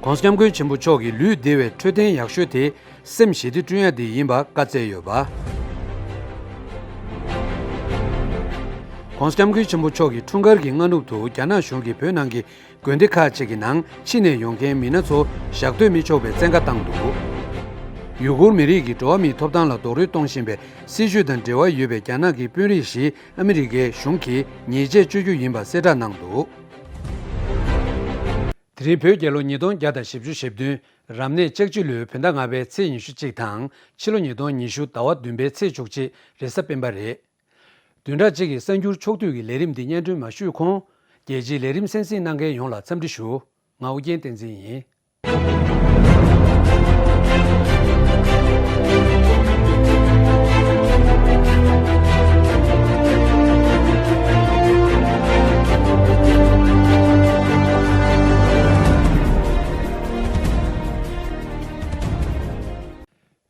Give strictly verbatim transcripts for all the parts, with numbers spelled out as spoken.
༸གོང་ས་༸སྐྱབས་མགོན་ཆེན་པོ་མཆོག་གི་ལུས་བདེ་བའི་འཕྲོད་བསྟེན་ཡག་ཤོས་དེ་སེམས་ཞི་བདེ་བསྐྲུན་ཡ་དེ་ཡིན་པ་བཀའ་སྩལ་ཡོད་པ། ༸གོང་ས་༸སྐྱབས་མགོན་ཆེན་པོ་མཆོག་གི་འཁྲུངས་སྐར་གྱི་སྔ་ནུབ་ཏུ་རྒྱ་ནག་གཞུང་གིས་བོད་ནང་གི་དགོན་སྡེ་ཁག་ཅིག་གི་ནང་ཕྱི་ནས་ཡོང་མཁན་མི་སྣ་ཚོ་ཞག་སྡོད་མི་ཆོག་པའི་བཙན་བཀའ་བཏང་འདུག་ཡུ་གུར་མི་རིགས་ཀྱི་འགྲོ་བ་མིའི་ཐོབ་ཐང་ལ་རྡོག་རོལ་གཏོང་བཞིན་པའི་སྲིད་བྱུས་དང་འབྲེལ་བ་ཡོད་པའི་རྒྱ་ནག་གི་དཔོན་རིགས་ཤིག་ཨ་མི་རི་ཀའི་གཞུང་གིས་ཉེས་ཆད་གཅོད་རྒྱུ་ཡིན་པ་གསལ་བསྒྲགས་གནང་འདུག་དེ་རིང་བོད་རྒྱལ་ལོ་ཉིས་སྟོང་བརྒྱ་དང་བཞི་བཅུ་ཞེ་བདུན། རབ་གནས་ལྕགས་བྱི་ལོའི་བོད་ཟླ་ལྔ་པའི་ཚེས་ཉི་ཤུ་གཅིག་དང་ཕྱི་ལོ་ཉིས་སྟོང་ཉི་ཤུ་ཟླ་བ་བདུན་པའི་ཚེས་བཅུ་གཅིག་རེས་གཟའ་སྤེན་པ་རེད། བདུན་ཕྲག་གཅིག་གི་གསར་འགྱུར་ཕྱོགས་བསྡུས་ཀྱི་ལས་རིམ་འདི་སྙན་སྒྲོན་མ་ཞུས་གོང་། རྒྱལ་སྤྱིའི་ལས་རིམ་གསན་གཟིགས་གནང་མཁན་ཡོངས་ལ་འཚམས་འདྲི་ཞུ། ང་ཨོ་རྒྱན་བསྟན་འཛིན་ཡིན།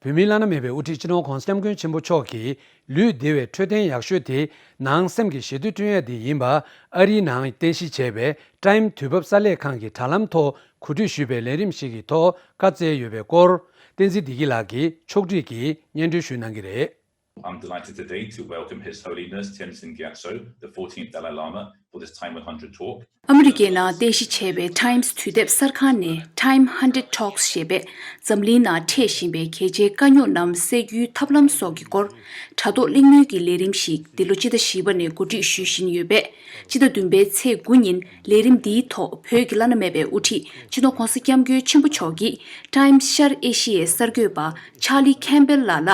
བོད་མིའི་བླ་ན་མེད་པའི་དབུ་ཁྲིད་སྤྱི་ནོར་༸གོང་ས་༸སྐྱབས་མགོན་ཆེན་པོ་མཆོག་གིས་ལུས་བདེ་བའི་འཕྲོད་བསྟེན་ཡག་ཤོས་དེ་ནང་སེམས་ཀྱི་ཞི་བདེ་བསྐྲུན་ཡ་དེ་ཡིན་པ་ཨ་རིའི་ནང་རྟེན་གཞི་བྱས་པའི་Time་དུས་བབ་གསར་ལས་ཁང་གི་དྲ་ལམ་ཐོག་གོ་སྒྲིག་ཞུས་པའི་ལས་རིམ་ཞིག་གི་ཐོག་བཀའ་སྩལ་ཡོད་པའི་སྐོར། བསྟན་འཛིན་བདེ་སྐྱིད་ལགས་ཀྱིས་ཕྱོགས་སྒྲིག་གིས་སྙན་སྒྲོན་ཞུས་གནང་གི་རེད། I'm delighted today to welcome His Holiness Tenzin Gyatso, the fourteenth Dalai Lama, for this Time one hundred talk. ཨ་མི་རི་ཀའི་ནང་རྟེན་གཞི་བྱས་པའི་Times་དུས་དེབ་གསར་ཁང་ནས་Time one hundred Talks་ཞེས་པའི་འཛམ་གླིང་ནང་འཕྲད་བཞིན་པའི་གལ་ཆེའི་དཀའ་རྙོག་རྣམས་སེལ་རྒྱུའི་ཐབས་ལམ་སོགས་ཀྱི་སྐོར་དྲ་ཐོག་གླེང་མོལ་གྱི་ལས་རིམ་ཞིག་འདི་ལོ་སྤྱི་ཟླ་བཞི་པ་ནས་གོ་སྒྲིག་ཞུ་བཞིན་ཡོད་པས། སྤྱི་ཟླ་བདུན་པའི་ཚེས་དགུ་ཉིན་ལས་རིམ་འདིའི་ཐོག་བོད་ཀྱི་བླ་ན་མེད་པའི་དབུ་ཁྲིད་སྤྱི་ནོར་༸གོང་ས་༸སྐྱབས་མགོན་ཆེན་པོ་མཆོག་གིས་Times་ཤར་ཨེ་ཤི་ཡའི་གསར་འགོད་པ་Charlie Campbell་ལགས་ལ་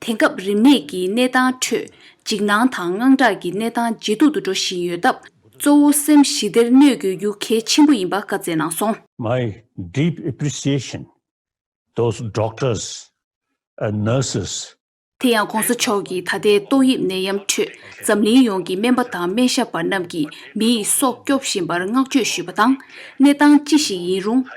དེང་སྐབས་རིམས་ནད་ཀྱི་གནས་སྟངས་ཁྲོད་འཇིགས་སྣང་དང་དངངས་སྐྲག་གི་གནས་སྟངས་ཇེ་སྡུག་ཏུ་འགྲོ་བཞིན་ཡོད་སྟབས། གཙོ་བོ་སེམས་ཞི་བདེར་གནོད་དགོས་རྒྱུ་གལ་ཆེན་པོ་ཡིན་པ་བཀའ་སྩལ་གནང་སོང་། My deep appreciation, those doctors and nurses དེ་ཡང་༸གོང་ས་མཆོག་གིས་ད་ལྟའི་ཏོག་དབྱིབས་ནད་ཡམས་ཁྲོད་འཛམ་གླིང་ཡོངས་ཀྱི་སྨན་པ་དང་སྨན་ཞབས་པ་རྣམས་ཀྱིས་མི་ཡི་སྲོག་སྐྱོབ་བཞིན་པར་བསྔགས་བརྗོད་ཞུས་པ་དང་། གནས་སྟངས་ཅི་ཞིག་ཡིན་རུང་།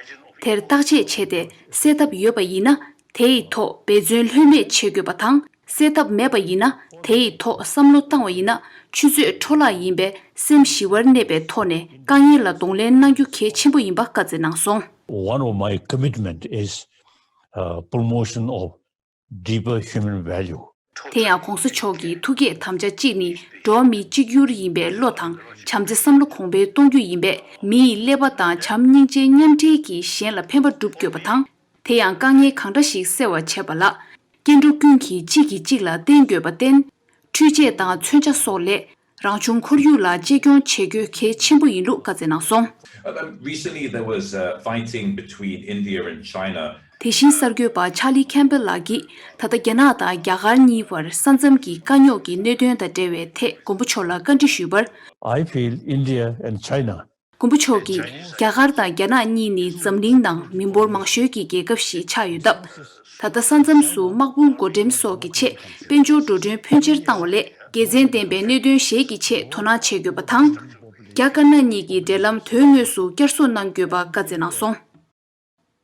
དེར་བརྟག་དཔྱད་བྱས་ཏེ་སེལ་ཐབས་ཡོད་པ་ཡིན་ན། དེ་ཡི་ཐོག་འབད་བརྩོན་ལྷོད་མེད་བྱེད་དགོས་པ་དང་། སེལ་ཐབས་མེད་པ་ཡིན་ན། དེ་ཡི་ཐོག་བསམ་བློ་བཏང་བ་ཡིན་ན། ཆུ་ཚོད་འཕྲོ་བརླག་ཡིན་པས། སེམས་ཞི་བར་གནས་པའི་ཐོག་ནས་དཀའ་ངལ་ལ་གདོང་ལེན་གནང་རྒྱུ་གལ་ཆེན་པོ་ཡིན་པ་བཀའ་སྩལ་གནང་སོང་། One of my commitment is, uh, promotion of deeper human value. དེ་ཡང་༸གོང་ས་མཆོག་གི་ཐུགས་བསྐྱེད་དམ་བཅའ་གཅིག་ནི་འགྲོ་བ་མི་གཅིག་གྱུར་ཡིན་པའི་བློ་དང་བྱམས་བརྩེ་བསམ་བློ་གོང་འཕེལ་གཏོང་རྒྱུ་ཡིན་པས། མི་ཡི་ཀླད་པ་དང་བྱམས་སྙིང་རྗེ་མཉམ་འབྲེལ་གྱིས་གཞན་ལ་ཕན་པ་སྒྲུབ་དགོས་པ་དང་། དེ་ཡང་དཀའ་ངལ་གང་འདྲ་ཞིག་སེལ་བར་བྱེད་པ་ལ། སྐྱེ་འགྲོ་ཀུན་གྱིས་གཅིག་གིས་གཅིག་ལ་བརྟེན་དགོས་པར་བརྟེན། འཕྲུལ་ཆས་དང་མཚོན་ཆ་སོགས་ལས་རང་བྱུང་ཁོར་ཡུག་ལ་གཅེས་སྐྱོང་བྱེད་རྒྱུ་གལ་ཆེན་པོ་ཡིན་ལུགས་བཀའ་སྩལ་གནང་སོང་། Um, recently there was, uh, fighting between India and China. དེ་བཞིན་གསར་འགོད་པ་Charlie Campbell་ལགས་ཀྱིས་ད་ལྟ་རྒྱ་ནག་དང་རྒྱ་གར་གཉིས་བར་ས་མཚམས་ཀྱི་དཀའ་རྙོག་གི་གནད་དོན་དང་འབྲེལ་བའི་ཐད་མགོན་པོ་མཆོག་ལ་བཀའ་འདྲི་ཞུས་པར། I feel India and China མགོན་པོ་མཆོག་གིས་རྒྱ་གར་དང་རྒྱ་ནག་གཉིས་ནི་འཛམ་གླིང་ནང་མི་འབོར་མང་ཤོས་ཀྱི་རྒྱལ་ཁབ་ཞིག་ཆགས་ཡོད་སྟབས། ད་ལྟ་ས་མཚམས་སུ་དམག་དཔུང་བགོ་འགྲེམས་སོགས་ཀྱི་ཆེད་དཔལ་འབྱོར་འགྲོ་གྲོན་ཕོན་ཆེར་བཏང་བ་ལས། དགེ་མཚན་ལྡན་པའི་གནད་དོན་གཞན་གྱི་ཆེད་དོ་སྣང་བྱེད་དགོས་པ་དང་། རྒྱ་དཀར་ནག་གཉིས་ཀྱི་འབྲེལ་ལམ་དོན་དངོས་སུ་བསྐྱར་གསོ་གནང་དགོས་པ་བཀའ་སྩལ་གནང་སོང་།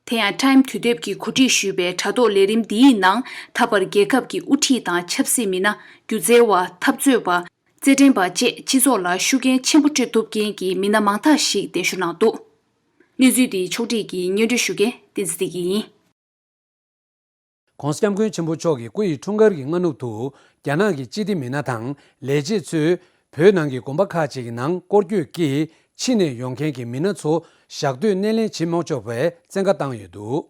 དེ་ཡང་Time་དུས་དེབ་ཀྱིས་གོ་སྒྲིག་ཞུས་པའི་དྲ་ཐོག་ལས་རིམ་འདིའི་ནང་ད་བར་རྒྱལ་ཁབ་ཀྱི་དབུ་ཁྲིད་དང་ཆབ་སྲིད་མི་སྣ། སྒྱུ་རྩལ་བ། འཐབ་རྩོད་པ། རྩེད་འགྲན་པ་བཅས་སྤྱི་ཚོགས་ལ་ཤུགས་རྐྱེན་ཆེན་པོ་སྤྲོད་ཐུབ་མཁན་གྱི་མི་སྣ་མང་དག་ཞིག་གདན་ཞུ་གནང་འདུག་གནས་ཚུལ་འདི་ཕྱོགས་བསྒྲིགས་ཀྱིས་སྙན་སྒྲོན་ཞུ་མཁན་བསྟན་འཛིན་བདེ་སྐྱིད་ཡིན། ༸གོང་ས་༸སྐྱབས་མགོན་ཆེན་པོ་མཆོག་གི་སྐུ་ཡི་འཁྲུངས་སྐར་གྱི་སྔ་ནུབ་ཏུ་རྒྱ་ནག་གི་སྤྱི་བདེ་མི་སྣ་དང་ལས་བྱེད་ཚོས་བོད་ནང་གི་དགོན་པ་ཁག་ཅིག་གི་ནང་སྐོར་སྐྱོད་ཀྱིས་ཕྱི་ནས་ཡོང་མཁན་གྱི་མི་སྣ་ཚོ་ཞག་སྡོད་སྣེ་ལེན་བྱེད་མ་ཆོག་པའི་བཙན་བཀའ་བཏང་ཡོད་འདུག་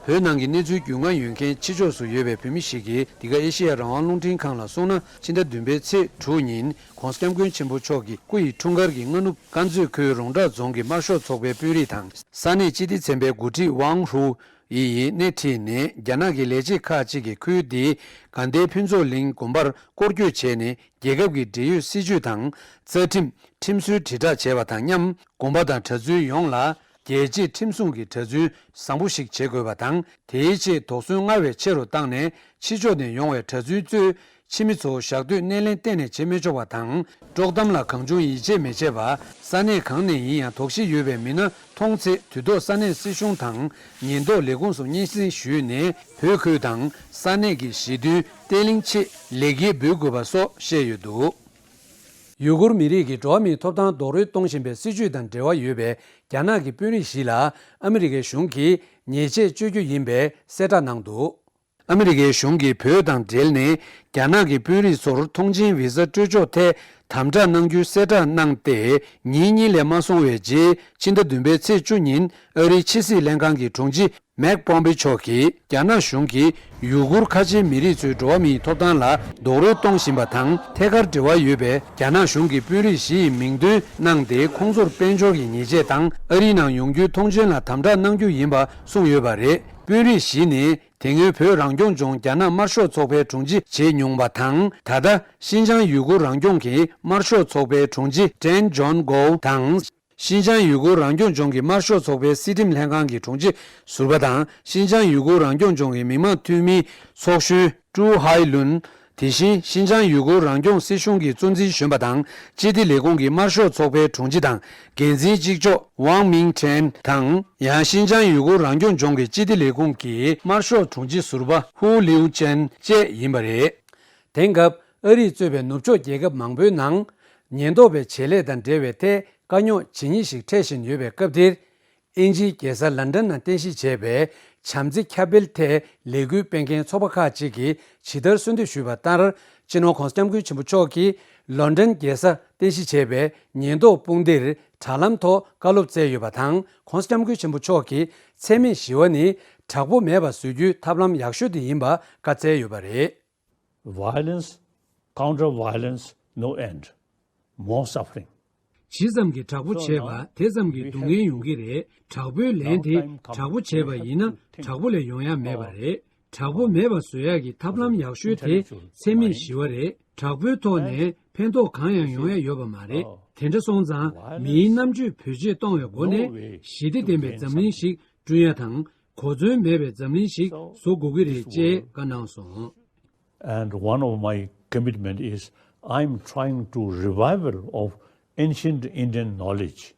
བོད་ནང་གི་གནས་ཚུལ་རྒྱུས་མངའ་ཡོད་མཁན་ཕྱི་ཕྱོགས་སུ་ཡོད་པའི་བོད་མི་ཞིག་གིས་འདི་ག་ཨེ་ཤེ་ཡ་རང་དབང་རླུང་འཕྲིན་ཁང་ལ་གསུངས་ན། ཕྱི་ཟླ་བདུན་པའི་ཚེས་དྲུག་ཉིན་༸གོང་ས་༸སྐྱབས་མགོན་ཆེན་པོ་མཆོག་གི་སྐུ་ཡི་འཁྲུངས་སྐར་གྱི་སྔ་ནུབ་དཀར་མཛེས་ཁུལ་རོང་བྲག་རྫོང་གི་དམར་ཤོག་ཚོགས་པའི་དཔོན་རིགས་དང་ས་གནས་སྤྱི་བདེ་ཚན་པའི་འགོ་ཁྲིད་ཝང་ཧྲུའུ་ཡིས་སྣེ་ཁྲིད་ནས་རྒྱ་ནག་གི་ལས་བྱེད་ཁག་ཅིག་གིས་ཁུལ་དེའི་དགའ་ལྡན་ཕུན་ཚོགས་གླིང་དགོན་པར་སྐོར་སྐྱོད་བྱས་ནས། རྒྱལ་ཁབ་ཀྱི་འབྲེལ་ཡོད་སྲིད་ཇུས་དང་རྩ་ཁྲིམས། ཁྲིམས་སྲོལ་དྲིལ་བསྒྲགས་བྱས་པ་དང་མཉམ། དགོན་པ་དང་གྲྭ་བཙུན་ཡོངས་ལ་རྒྱལ་གཅེས་ཁྲིམས་སྲུང་གི་གྲྭ་བཙུན་བཟང་པོ་ཞིག་བྱེད་དགོས་པ་དང་། དེའི་ཆེད་དོགས་ཟོན་སྔར་བས་ཆེ་རུ་བཏང་ནས། ཕྱི་ཕྱོགས་ནས་ཡོང་བའི་གྲྭ་བཙུན་གཙོས་ཕྱི་མི་ཚོ་ཞག་སྡོད་སྣེ་ལེན་གཏན་ནས་བྱེད་མི་ཆོག་པ་དང་། དཀྲོག་གཏམ་ལ་གང་བྱུང་ཡིད་ཆེས་མི་བྱེད་པ། ས་གནས་གང་ནས་ཡིན་ཡང་དོགས་གཞི་ཡོད་པའི་མི་སྣ་མཐོང་ཚེ། དུས་ཐོག་ས་གནས་སྲིད་གཞུང་དང་ཉེན་རྟོག་ལས་ཁུངས་སུ་སྙན་སེང་ཞུས་ནས། བོད་ཁུལ་དང་ས་གནས་ཀྱི་ཞི་མཐུན་བརྟན་ལྷིང་ཆེད་ལེགས་སྐྱེས་འབུལ་དགོས་པ་སོགས་བཤད་ཡོད་འདུག་ཡུ་གུར་མི་རིགས་ཀྱི་འགྲོ་བ་མིའི་ཐོབ་ཐང་རྡོག་རོལ་གཏོང་བཞིན་པའི་སྲིད་བྱུས་དང་འབྲེལ་བ་ཡོད་པའི་རྒྱ་ནག་གི་དཔོན་རིགས་ཤིག་ལ་ཨ་མི་རི་ཀའི་གཞུང་གིས་ཉེས་ཆད་གཅོད་རྒྱུ་ཡིན་པའི་གསལ་བསྒྲགས་གནང་འདུག་ཨ་མི་རི་ཀའི་གཞུང་གིས་བོད་དང་འབྲེལ་ནས་རྒྱ་ནག་གི་དཔོན་རིགས་ཚོར་ཐོངས་མཆན་བི་ཟ་སྤྲོད་ཕྱོགས་ཐད་དམ་དྲག་གནང་རྒྱུའི་གསལ་བསྒྲགས་གནང་སྟེ། ཉིན་གཉིས་ལས་མ་སོང་བའི་རྗེས་ཕྱི་ཟླ་བདུན་པའི་ཚེས་བཅུ་ཉིན་ཨ་རིའི་ཕྱི་སྲིད་ལྷན་ཁང་གི་དྲུང་ཆེ་མེག་པོམ་པེ་མཆོག་གིས་རྒྱ་ནག་གཞུང་གིས་ཡུ་གུར་ཁ་ཆེའི་མི་རིགས་ཚོའི་འགྲོ་བ་མིའི་ཐོབ་ཐང་ལ་རྡོག་རོལ་གཏོང་བཞིན་པ་དང་ཐད་ཀར་འབྲེལ་བ་ཡོད་པའི་རྒྱ་ནག་གཞུང་གི་དཔོན་རིགས་བཞི་ཡི་མིང་འདོན་གནང་སྟེ། ཁོང་ཚོར་དཔལ་འབྱོར་གྱི་ཉེས་ཆད་དང་ཨ་རིའི་ནང་ཡོང་རྒྱུའི་ཐོངས་མཆན་ལ་དམ་དྲག་གནང་རྒྱུ་ཡིན་པ་གསུངས་ཡོད་པ་རེད། དཔོན་རིགས་བཞི་ནི། དེ་སྔོན་བོད་རང་སྐྱོང་ལྗོངས་རྒྱ་ནག་དམར་ཤོག་ཚོགས་པའི་དྲུང་ཆེ་བྱས་མྱོང་བ་དང་། ད་ལྟ་ཤིན་ཅང་ཡུ་གུར་རང་སྐྱོང་གི་དམར་ཤོག་ཚོགས་པའི་དྲུང་ཆེ་ཀྲན་ཇོན་གོ་དང་། ཤིན་ཅང་ཡུ་གུར་རང་སྐྱོང་ལྗོངས་ཀྱི་དམར་ཤོག་ཚོགས་པའི་སྲིད་ཁྲིམས་ལྷན་ཁང་གི་དྲུང་ཆེ་ཟུར་པ་དང་། ཤིན་ཅང་ཡུ་གུར་རང་སྐྱོང་ལྗོངས་ཀྱི་མི་དམངས་འཐུས་མིའི་ཚོགས་གཞོན་ཀྲུའུ་ཧའེ་ལུན། དེ་བཞིན་ཤིན་ཅང་ཡུ་གུར་རང་སྐྱོང་སྲིད་གཞུང་གི་གཙོ་འཛིན་གཞོན་པ་དང་སྤྱི་བདེ་ལས་ཁུངས་ཀྱི་དམར་ཤོག་ཚོགས་པའི་དྲུང་ཆེ་དང་འགན་འཛིན་གཅིག་ལྕོགས་ཝང་མིང་ཁྲེན་དང་། ཡང་ཤིན་ཅང་ཡུ་གུར་རང་སྐྱོང་ལྗོངས་ཀྱི་སྤྱི་བདེ་ལས་ཁུངས་ཀྱི་དམར་ཤོག་དྲུང་ཆེ་ཟུར་པ་ཧུའུ་ལིའུ་ཅན་བཅས་ཡིན་པ་རེད། དེང་སྐབས་ཨ་རིས་གཙོས་པའི་ནུབ་ཕྱོགས་རྒྱལ་ཁབ་མང་པོའི་ནང་ཉེན་རྟོག་པའི་བྱེད་ལས་དང་འབྲེལ་བའི་ཐད་དཀའ་རྙོག་ཇི་སྙེད་ཞིག་འཕྲད་བཞིན་ཡོད་པའི་སྐབས་འདིར། དབྱིན་ཇིའི་རྒྱལ་ས་ལན་ཀྲན་ནང་རྟེན་གཞི་བྱས་པའི་བྱམས་བརྩེ་ཁྱབ་སྤེལ་ཐད་ལས་འགུལ་སྤེལ་མཁན་ཚོགས་པ་ཁག་ཅིག་གིས་ཇི་ལྟར་གསོལ་འདེབས་ཞུས་པ་ལྟར། སྤྱི་ནོར་༧གོང་ས་༧སྐྱབས་མགོན་ཆེན་པོ་མཆོག་གིས་ལོན་ཀྲན་རྒྱལ་ས་རྟེན་གཞི་བྱས་པའི་ཉེན་རྟོག་དཔུང་སྡེར་དྲ་ལམ་ཐོག་བཀའ་སློབ་སྩལ་ཡོད་པ་དང་། ༸གོང་ས་༧སྐྱབས་མགོན་ཆེན་པོ་མཆོག་གིས་འཚེ་མེད་ཞི་བ་ནི་དྲག་པོ་མེད་པ་བཟོ་རྒྱུའི་ཐབས་ལམ་ཡག་ཤོས་དེ་ཡིན་པ་བཀའ་སྩལ་ཡོད་པ་རེད། Violence, counter violence, no end. More suffering. ཇི་ཙམ་གྱིས་དྲག་པོ་བྱས་པ་དེ་ཙམ་གྱིས་སྡུག་བསྔལ་ཡོང་གི་རེད། དྲག་པོའི་ལན་དེ་དྲག་པོ་བྱས་པ་ཡིན་ན་དྲག་པོ་ལས་ཡོང་ཡ་མེད་པ་རེད། དྲག་པོ་མེད་པ་བཟོ་ཡག་གི་ཐབས་ལམ་ཡག་ཤོས་དེ་འཚེ་མེད་ཞི་བ་རེད། དྲག་པོའི་ཐོག་ནས་ཕན་ཐོགས་གང་ཡང་ཡོང་ཡ་ཡོད་པ་མ་རེད། དེ་འདྲ་སོང་ཙང་མིའི་རྣམ་དཔྱོད་བེད་སྤྱོད་གཏོང་བའི་སྒོ་ནས་ཞི་བདེ་ལྡན་པའི་འཛམ་གླིང་ཞིག་བསྐྲུན་ཡ་དང་། གོ་མཚོན་མེད་པའི་འཛམ་གླིང་ཞིག་བཟོ་དགོས་ཀྱི་རེད་ཅེས་བཀའ་གནང་སོང་། And one of my commitment is I'm trying to revival of ancient Indian knowledge.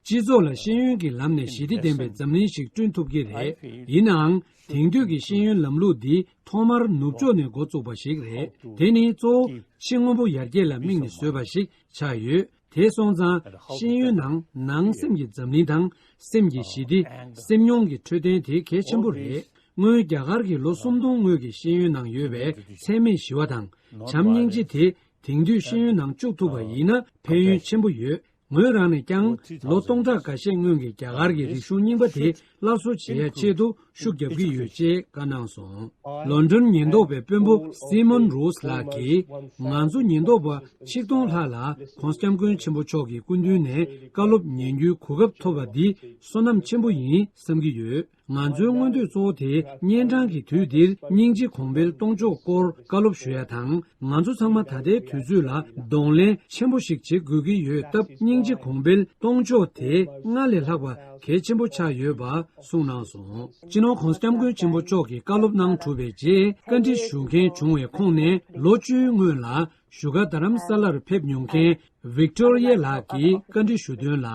སྤྱི་ཚོགས་ལ་ཤེས་ཡོན་གྱི་ལམ་ནས་ཞི་བདེ་ལྡན་པའི་འཛམ་གླིང་ཞིག་བསྐྲུན་ཐུབ་ཀྱི་རེད། ཡིན་ནའང་དེང་དུས་ཀྱི་ཤེས་ཡོན་ལམ་ལུགས་འདི་ཐོག་མར་ནུབ་ཕྱོགས་ནས་འགོ་བཙུགས་པ་ཞིག་རེད། དེ་ནི་གཙོ་བོ་ཕྱི་དངོས་པོ་ཡར་རྒྱས་ལ་དམིགས་ནས་བཟོས་པ་ཞིག་ཆགས་ཡོད། དེ་སོང་ཙང་ཤེས་ཡོན་ནང་ནང་སེམས་ཀྱི་འཛམ་གླིང་དང་སེམས་ཀྱི་ཞི་བདེ། སེམས་མྱོང་གི་འཕྲོད་བསྟེན་དེ་གལ་ཆེན་པོ་རེད། སྔོན་རྒྱ་གར་གྱི་ལོ་སུམ་སྟོང་སྔོན་གྱི་ཤེས་ཡོན་ནང་ཡོད་པའི་འཚེ་མེད་ཞི་བ་དང་བྱམས་སྙིང་རྗེ་དེ་དེང་དུས་ཤེས་ཡོན་ནང་བཅུག་ཐུབ་པ་ཡིན་ན་ཕན་ཡོན་ཆེན་པོ་ཡོད། ངོས་རང་ནས་ཀྱང་ལོ་སྟོང་ཕྲག་འགའ་ཤས་སྔོན་གྱི་རྒྱ་གར་གྱི་རིག་གཞུང་རྙིང་པ་དེ་སླར་གསོ་བྱེད་ཡ་ཆེད་དུ་ཤུགས་རྒྱབ་ཀྱི་ཡོད་ཅེས་བཀའ་གནང་སོང་། ལོན་ཌོན་ཉེན་རྟོག་པའི་དཔོན་པོ་སི་མོན་རོས་ལགས་ཀྱིས་ང་ཚོ་ཉེན་རྟོག་པ་ཆིག་སྟོང་ལྷག་ལ་༸གོང་ས་༸སྐྱབས་མགོན་ཆེན་པོ་མཆོག་གི་སྐུ་མདུན་ནས་བཀའ་སློབ་ཉན་རྒྱུའི་གོ་སྐབས་ཐོབ་པ་འདི་བསོད་ནམས་ཆེན་པོ་ཡིན་བསམ་གྱི་ཡོད། ང་ཚོའི་མངོན་འདོད་གཙོ་བོ་དེ་གཉན་འཕྲང་གི་དུས་འདིར་སྙིང་རྗེ་གོང་འཕེལ་གཏོང་ཕྱོགས་སྐོར་བཀའ་སློབ་ཞུ་ཡ་དང་། ང་ཚོ་ཚང་མ་ད་ལྟའི་དུས་ཚོད་ལ་གདོང་ལེན་ཆེན་པོ་ཞིག་བྱེད་དགོས་ཀྱི་ཡོད་སྟབས། སྙིང་རྗེ་གོང་འཕེལ་གཏོང་ཕྱོགས་དེ་སྔར་ལས་ལྷག་པ་གལ་ཆེན་པོ་ཆགས་ཡོད་པ་གསུངས་གནང་སོང་། སྤྱི་ནོར་༸གོང་ས་༸སྐྱབས་མགོན་ཆེན་པོ་མཆོག་གིས་བཀའ་སློབ་གནང་གྲུབ་པའི་རྗེས་བཀའ་འདྲི་ཞུ་མཁན་བྱུང་བའི་ཁོངས་ནས་ལོ་བཅུའི་སྔོན་ལ་བཞུགས་སྒར་རྡ་རམ་ས་ལར་ཕེབས་མྱོང་མཁན་ཝིག་ཏོ་རི་ཡ་ལགས་ཀྱིས་བཀའ་འདྲི་ཞུ་དོན་ལ།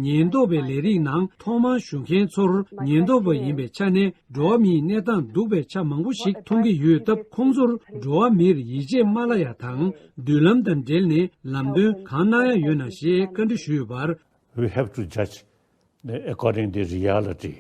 ཉེན་རྟོག་པའི་ལས་རིགས་ནང་ཐོག་མར་ཞུགས་མཁན་ཚོར་ཉེན་རྟོག་པ་ཡིན་པའི་ཆ་ནས་འགྲོ་བ་མིའི་གནས་སྟངས་སྡུག་པའི་ཆ་མང་པོ་ཞིག་མཐོང་གི་ཡོད་སྟབས། ཁོང་ཚོར་འགྲོ་བ་མིར་ཡིད་ཆེས་མ་སླ་ཡ་དང་། མདུན་ལམ་དང་འབྲེལ་ནས་ལམ་སྟོན་གང་གནང་ཡ་ཡོད་ན་ཞེས་བཀའ་འདྲི་ཞུས་པར། We have to judge according the reality.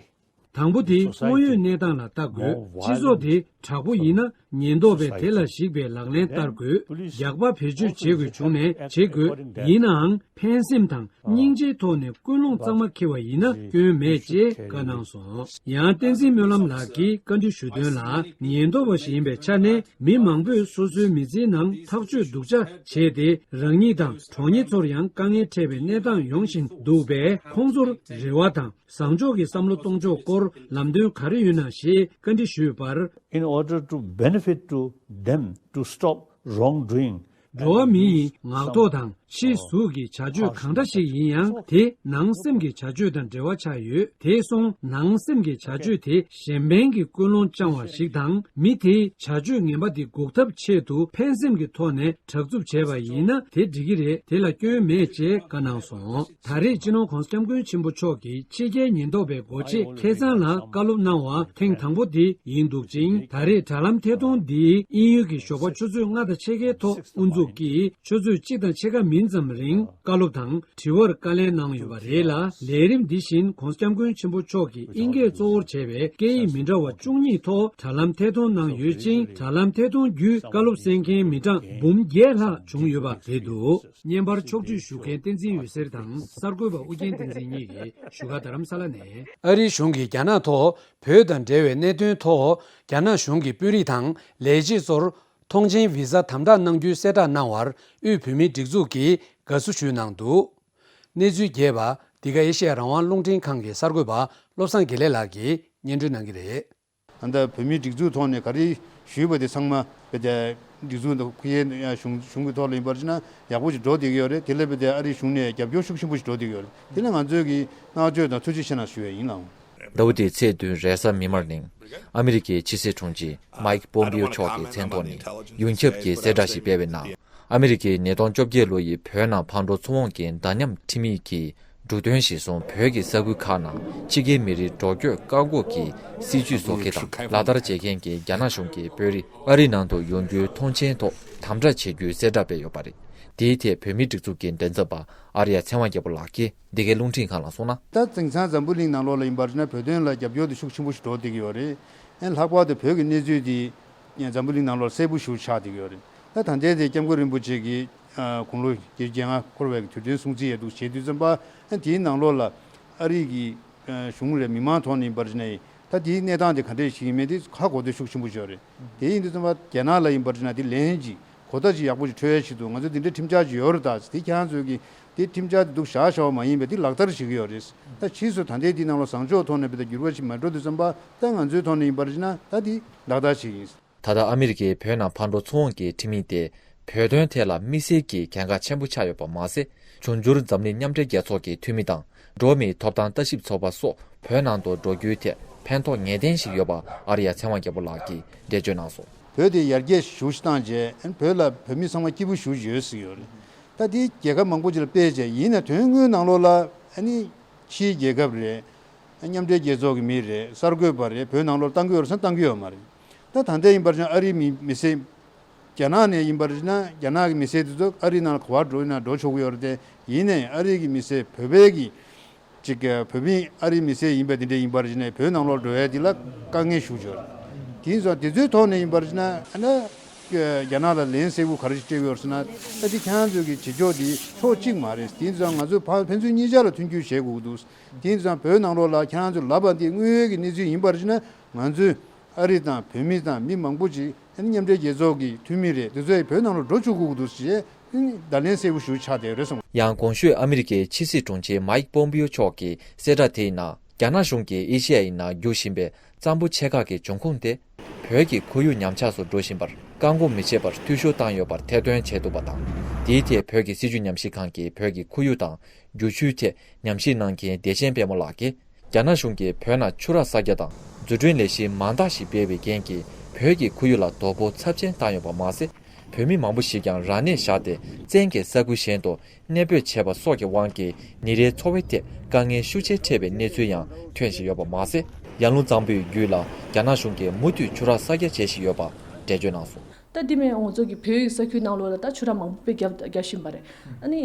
དང་པོ་དེ་དངོས་ཡོད་གནས་སྟངས་ལ་ལྟ་དགོས། སྤྱི་ཚོགས་དེ་དྲག་པོ་ཡིན་ན་ཉེན་རྟོག་པས་དེ་ལ་གཞིགས་པའི་ལག་ལེན་བསྟར་དགོས། རྒྱག་པ་བེད་སྤྱོད་བྱེད་དགོས་བྱུང་ནས་བྱེད་དགོས། ཡིན་ནའང་ཕན་སེམས་དང་སྙིང་རྗེའི་ཐོག་ནས་ཀུན་སློང་གཙང་མ་འཁྱེར་བ་ཡིན་ན་སྐྱོན་མེད་ཅེས་བཀའ་གནང་སོང་། ཡང་བསྟན་འཛིན་སྨོན་ལམ་ལགས་ཀྱིས་བཀའ་འདྲི་ཞུ་དོན་ལ། ཉེན་རྟོག་པ་ཞིག་ཡིན་པའི་ཆ་ནས་མི་མང་པོས་སོ་སོའི་མི་ཚེའི་ནང་ཐག་གཅོད་སྡུག་ཅག་བྱས་ཏེ་རང་ཉིད་དང་གྲོགས་མི་ཚོར་ཡང་དཀའ་ངལ་འཕྲད་པའི་གནས་སྟངས་ཡོང་བཞིན་འདུག་པས། ཁོང་ཚོར་རེ་བ་དང་། བཟང་ཕྱོགས་ཀྱི་བསམ་བློ་གཏོང་ཕྱོགས་སྐོར་ལམ་སྟོན་ག་རེ་ཡོད་ན་ཞེས་བཀའ་འདྲི་ཞུས་པར། In order to benefit to them to stop wrongdoing. འགྲོ་བ་མི་ཡི་ངག་ཐོག་དང་ཕྱི་གཟུགས་ཀྱི་བྱ་སྤྱོད་གང་འདྲ་ཞིག་ཡིན་ཡང་དེ་ནང་སེམས་ཀྱི་བྱ་སྤྱོད་དང་འབྲེལ་བ་ཆགས་ཡོད། དེ་སོང་ནང་སེམས་ཀྱི་བྱ་སྤྱོད་དེ་གཞན་ཕན་གྱི་ཀུན་སློང་བཅངས་པ་ཞིག་དང་མི་དེའི་བྱ་སྤྱོད་ངན་པ་དེ་འགོག་ཐབས་ཆེད་དུ་ཕན་སེམས་ཀྱི་ཐོག་ནས་དྲག་རྩུབ་བྱས་པ་ཡིན་ན་དེ་འགྲིག་གི་རེད། དེ་ལ་སྐྱོན་མེད་ཅེས་བཀའ་གནང་སོང་། ད་རེས་སྤྱི་ནོར་༸གོང་ས་༸སྐྱབས་མགོན་ཆེན་པོ་མཆོག་གིས་ཕྱི་རྒྱལ་ཉེན་རྟོག་པའི་འགོ་ཆེ་ཁེ་ཚང་ལ་བཀའ་སློབ་གནང་བ་ཐེངས་དང་པོ་དེ་ཡིན་འདུག་ཅིང་། ད་རེས་དྲ་ལམ་ཐད་གཏོང་འདི་དབྱིན་ཡུལ་གྱི་ཞོགས་པ་ཆུ་ཚོད་ལྔ་དང་ཕྱེད་ཀའི་ཐོག་དབུ་འཛུགས་ཀྱིས་ཆུ་ཚོད་གཅིག་དང་ཕྱེད་ཀ་མིན་ ཉིན་ཙམ་རིང་བཀའ་སློབ་དང་དྲི་བར་བཀའ་ལན་གནང་ཡོད་པ་རེད་ལ། ལས་རིམ་འདི་བཞིན་༧གོང་ས་༧སྐྱབས་མགོན་ཆེན་པོ་མཆོག་གིས་དབྱིན་སྐད་གཙོ་བོར་བྱས་པའི་སྐད་ཡིག་མི་འདྲ་བ་བཅུ་གཉིས་ཐོག་དྲ་ལམ་ཐད་གཏོང་གནང་ཡོད་ཅིང་། དྲ་ལམ་ཐད་གཏོང་བརྒྱུད་བཀའ་སློབ་གསན་མཁན་མི་གྲངས་འབུམ་བརྒྱད་ལྷག་བྱུང་ཡོད་པ་རེད་འདུག་བརྙན་པར་ཕྱོགས་བསྒྲིགས་ཞུ་མཁན་བསྟན་འཛིན་འོད་ཟེར་དང་གསར་འགོད་པ་ཨུ་རྒྱན་བསྟན་འཛིན་གཉིས་ཀྱིས་བཞུགས་སྒར་རྡ་རམ་ས་ལ་ནས། ཨ་རིའི་གཞུང་གིས་རྒྱ་ནག་ཐོག་བོད་དང་འབྲེལ་བའི་གནད་དོན་ཐོག་རྒྱ་ནག་གཞུང་གི་དཔོན་རིགས་དང་ལས་བྱེད་ཚོར་ཐོངས་མཆན་བི་ཟ་དམ་དྲག་གནང་རྒྱུའི་གསལ་བསྒྲགས་གནང་བར་དབུས་བོད་མིའི་སྒྲིག་འཛུགས་ཀྱིས་དགའ་བསུ་ཞུས་གནང་འདུག་གནས་ཚུལ་རྒྱས་པ་འདི་ག་ཨེ་ཤེ་ཡ་རང་དབང་རླུང་འཕྲིན་ཁང་གི་གསར་འགོད་པ་བློ་བཟང་དགེ་ལེགས་ལགས་ཀྱིས་སྙན་སྒྲོན་གནང་གི་རེད། ད་ལྟ་བོད་མིའི་སྒྲིག་འཛུགས་ཐོག་ནས་ག་རེ་ཞུས་པ་དེ་ཚང་མ་བོད་སྒྲིག་འཛུགས་དང་ཁུ་ཡའི་གཞུང་གཞུང་གི་ཐོག་ལ་ཡིན་པར་བྱས་ན་ཡག་པོ་ཞིག་འགྲོ་བསྡད་ཀྱི་ཡོད་རེད། དེ་ལ་བོད་ཨ་རིའི་གཞུང་ནས་རྒྱབ་སྐྱོར་ཤུགས་ཆེན་པོ་ཞིག་འགྲོ་བསྡད་ཀྱི་ཡོད་རེད། དེ་ལ་ང་ཚོས་ཀྱི་བསྔགས་བརྗོད་དང་ཐུགས་རྗེ་ཆེ་གནང་ཞུ་ཡས་ཡིན་ལགས། ཟླ་བ་འདིའི་ཚེས་བདུན་རེས་གཟའ་མིག་དམར་ཉིན། ཨ་མི་རི་ཀའི་ཕྱི་སྲིད་དྲུང་ཆེ་མཱིག་པོམ་པིའོ་མཆོག་གི་མཚན་ཐོག་ནས་ཡོངས་ཁྱབ་ཀྱི་གསལ་བསྒྲགས་ཤིག་སྤེལ་བའི་ནང་། ཨ་མི་རི་ཀས་ཉིས་སྟོང་བཅོ་བརྒྱད་ལོ་ཡི་བོད་ནང་ཕར་འགྲོ་ཚུར་འོང་གི་འདྲ་མཉམ་ཁྲིམས་ཡིག་གི་འབྲུ་དོན་གཞིར་བཟུང་བོད་ཀྱི་ས་ཁུལ་ཁག་ནང་ཕྱི་རྒྱལ་མི་རིགས་འགྲོ་སྐྱོད་བཀག་འགོག་གི་སྲིད་ཇུས་བཟོ་མཁན་དང་ལག་བསྟར་བྱེད་མཁན་གྱི་རྒྱ་ནག་གཞུང་གི་དཔོན་རིགས་ཨ་རིའི་ནང་དུ་ཡོང་རྒྱུའི་ཐོངས་མཆན་ཐོག་དམ་དྲག་བྱེད་རྒྱུའི་གསལ་བསྒྲགས་སྤེལ་ཡོད་པ་རེད། དེའི་ཐད་བོད་མིའི་སྒྲིག་འཛུགས་ཀྱི་མགྲིན་ཚབ་པ་ཨར་ཡ་ཚེ་དབང་རྒྱལ་པོ་ལགས་ཀྱིས་འདི་གའི་རླུང་འཕྲིན་ཁང་ལ་གསུངས་ན། ད་དེང་སང་འཛམ་བུ་གླིང་ནང་ལོགས་ལ་ཡིན་པར་བྱས་ན་བོད་དོན་ལ་རྒྱབ་སྐྱོར་དེ་ཤུགས་ཆེན་པོ་ཞིག་འགྲོ་བསྡད་ཀྱི་ཡོད་རེད། ཨེ་ལྷག་པར་དུ་བོད་ཀྱི་གནས་ཚུལ་དེ་འཛམ་བུ་གླིང་ནང་ལོགས་གསལ་པོ་ཞིག་ཆགས་བསྡད་ཀྱི་ཡོད་རེད། ད་ད་ལྟའི་དེ་སྐྱབས་མགོན་རིན་པོ་ཆེ་གིས་དགུང་ལོ་བརྒྱད་ཅུ་གྱ་ལྔ་འཁོར་བའི་དུས་དྲན་སྲུང་བརྩི་ཡས་འདུག་བྱེད་དུས་ཙམ་པ། ཨེ་དེའི་ནང་ལོགས་ལ་ཨ་རི་གི་གཞུང་རེད། མི་མང་ཐོག་ནས་ཡིན་པར་བྱས་ན་ད་དེའི་གནས་སྟངས་དེ་ག་འདྲས་ཞིག་ཡིན་མིན་དེ་ཧ་གོ་འདོད་ཤུགས་ཆེན་པོ་ཞིག་ཡོད་རེད། དེ་ཡིན་དུས་ཙམ་པ་རྒྱ་ནག་ལ་ཡིན་པར་བྱས་ན་དེ་ལན་གཅིག་གོ་བརྡ་ཅིག་ཡག་པོ་ཞིག་འཕྲོད་ཡས་ཆེད་དུ་ང་ཚོ་འདི་འདྲའི་ཁྲིམས་འཆར་ཅིག་ཡོད་རེད། ད་དེ་ཁྱེད་རང་ཚོས་ཀྱིས་དེ་ཁྲིམས་འཆར་དེ་འདུག་བཞག་བཞག་པ་མ་ཡིན་པས་དེ་ལག་བསྟར་བྱེད་ཀྱི་ཡོད་རེད། ད་ཕྱིས་སུ་ད་ལྟའི་དེའི་ནང་ལ་བཟང་ཕྱོགས་ཐོག་ནས་བོད་དུ་འགྱུར་བ་ཞིག་མ་འགྲོ་དུས་ཙམ་པ་ད་ང་ཚོའི་ཐོག་ནས་ཡིན་པར་བྱས་ན་ད་དེ་ལག་བསྟར་བྱེད་ཀྱི་ཡིན། ད་ལྟ་ཨ་མི་རི་ཀའི་བོད་ནང་ཕར་འགྲོ་ཚུར་འོང་གི་ཁྲིམས་ཡིག་དེ་བོད་དོན་ཐད་ལ་དམིགས་བསལ་གྱི་གལ་འགངས་ཆེན་པོ་ཆགས་ཡོད་པ་མ་ཟད། འབྱུང་འགྱུར་འཛམ་གླིང་མཉམ་འབྲེལ་རྒྱལ་ཚོགས་ཀྱི་འཐུས་མི་དང་འགྲོ་བ་མིའི་ཐོབ་ཐང་ལྟ་ཞིབ་ཚོགས་པ་སོགས་བོད་ནང་དུ་འགྲོ་རྒྱུའི་ཐད་ཕན་ཐོགས་ངེས་གཏན་ཞིག་ཡོད་པ་ཨར་ཡ་ཚེ་དབང་རྒྱལ་པོ་ལགས་ཀྱིས་འགྲེལ་བརྗོད་གནང་སོང་། བོད་དེ་ཡར་རྒྱས་ཞེ་པོ་ཞིག་བཏང་རྗེས་བོད་ལ་བོད་མི་ཚང་མ་སྐྱིད་པོ་ཞེ་པོ་ཡོད་ཟེར་གྱི་ཡོད་རེད། ད་དེ་རྒྱལ་ཁབ་མང་པོ་ཅིག་ལ་སྤེལ་རྗེས་ཡིན་ན་དོན་དངོས་ནང་ལོགས་ལ་ཨ་ནི་ཕྱིའི་རྒྱལ་ཁབ་རེད། མཉམ་འབྲེལ་རྒྱལ་ཚོགས་ཀྱི་མི་རེད། གསར་འགོད་པ་རེད། བོད་ནང་ལོགས་བཏང་གི་ཡོད་རེད་ཟེར་ན་བཏང་གི་ཡོད་མ་རེད། ད་ད་ལྟ་ཡིན་པར་བྱས་ན་ཨ་རིའི་མི་མི་སེར། རྒྱ་ནག་ནས་ཡིན་པར་བྱས་ན་རྒྱ་ནག་གི་མི་སེར་དེ་ཚོ་ཨ་རིའི་ནང་ལ་ག་པར་འགྲོ་ཡིན་ན་འགྲོ་ཆོག་གི་ཡོད་རེད་དེ། ཡིན་ནའི་ཨ་རི་གི་མི་སེར་བོད་པའི་གི་ཅིག་བོད་མི་ཨ་རིའི་མི་སེར་ཡིན་པ་དེ་འདྲ་ཡིན་པར་བྱས་ནས་བོད་ནང་ལོགས་འགྲོ་ཡ་དེ་ལ་དཀའ་ངལ་ཞེ་པོ་ཅིག་ཡོད་རེད། དེ་ཡིན་ཙང་དེ་ཚོའི་ཐོག་ནས་ཡིན་པར་བྱས་ན་ཨ་ན་རྒྱ་ནག་ལ་ལན་གསལ་པོ་ག་རེ་ཞིག་སྤྲད་ཀྱི་ཡོད་རེད་ཟེར་ན། ཨ་དེ་ཁྱེད་རང་ཚོའི་གི་བྱེད་ཕྱོགས་དེ་ཕྱོགས་གཅིག་མ་རེད། དེ་ཡིན་ཙང་ང་ཚོས་ཕ་ཕན་ཚུན་གཉིས་ཆ་ལ་མཐུན་འགྱུར་བྱེད་དགོས་ཀྱི་འདུག་དེ་ཡིན་ཙང་བོད་ནང་ལོགས་ལ་ཁྱེད་རང་ཚོས་ལབ་པ་འདི་དངོས་ཡོད་ཀྱི་གནས་ཚུལ་ཡིན་པར་བྱས་ན་ང་ཚོས་ཨ་རི་དང་བོད་མི་དང་མི་མང་པོ་ཅིག་ཨ་ནི་མཉམ་འབྲེལ་རྒྱལ་ཚོགས་ཀྱི་འཐུས་མི་རེད། དེ་ཚོས་བོད་ནང་ལ་འགྲོ་བཅུག་དགོས་ཀྱི་འདུག་ཅེས་བརྡ་ལན་གསལ་པོ་ཞིག་ཆགས་བསྡད་ཡོད་རེད་གསུངས། ཡང་གོང་ཞུས་ཨ་མི་རི་ཀའི་ཕྱི་སྲིད་དྲུང་ཆེ་མཱིག་པོམ་པིའོ་མཆོག་གི་གསལ་བསྒྲགས་དེའི་ནང་རྒྱ་ནག་གཞུང་གིས་ཨེ་ཤེ་ཡ་ཡི་ནང་རྒྱུག་བཞིན་པའི་གཙང་པོ་ཆེ་ཁག་གི་འབྱུང་ཁུངས་དེ། བོད་ཀྱི་ཁོར་ཡུག་ཉམས་ཆག་སུ་འགྲོ་བཞིན་པར་བཀག་འགོག་མི་བྱེད་པར་འཐུས་ཤོར་བཏང་ཡོད་པར་ཐེར་འདོན་བྱས་འདུག་པ་དང་། དེའི་ཐད་བོད་ཀྱི་སྲིད་བྱུས་ཉམས་ཞིབ་ཁང་གིས་བོད་ཀྱི་ཁོར་ཡུག་དང་རྒྱུག་ཆུའི་ཐད་ཉམས་ཞིབ་གནང་མཁན་བདེ་ཆེན་དཔལ་མོ་ལགས་ཀྱིས། རྒྱ་ནག་གཞུང་གིས་བོད་ནང་ཆུ་རགས་གསར་རྒྱག་དང་འཛུགས་སྐྲུན་ལས་གཞི་མང་དག་ཞིག་སྤེལ་བའི་རྐྱེན་གྱིས་བོད་ཀྱི་ཁོར་ཡུག་ལ་དོ་ཕོག་ཚབས་ཆེན་བཏང་ཡོད་པ་མ་ཟད། བོད་མི་མང་པོ་ཞིག་ཀྱང་རང་གནས་བཞག་སྟེ་བཙན་གྱིས་ས་ཁུལ་གཞན་དུ་གནས་སྤོས་བྱས་པ་སོགས་ཀྱི་དབང་གིས་ཉིན་རེའི་འཚོ་བའི་ཐད་དཀའ་ངལ་ཤུགས་ཆེན་འཕྲད་པའི་གནས་ཚུལ་ཡང་ཐོན་བཞིན་ཡོད་པ་མ་ཟད། ཡར་ཀླུང་གཙང་པོའི་རྒྱུད་ལ་རྒྱ་ནག་གཞུང་གིས་མུ་མཐུད་ཆུ་རགས་གསར་རྒྱག་བྱེད་བཞིན་ཡོད་པ་འགྲེལ་བརྗོད་གནང་སོང་། ད་དེ་མིན་ང་ཚོ་གི་བོད་ཡིག་ས་ཁུལ་ནང་ལོགས་ལ་ད་ཆུ་རགས་མང་པོ་དཔེ་བརྒྱབ་བརྒྱབ་བཞིན་པ་རེད། ཨ་ནི་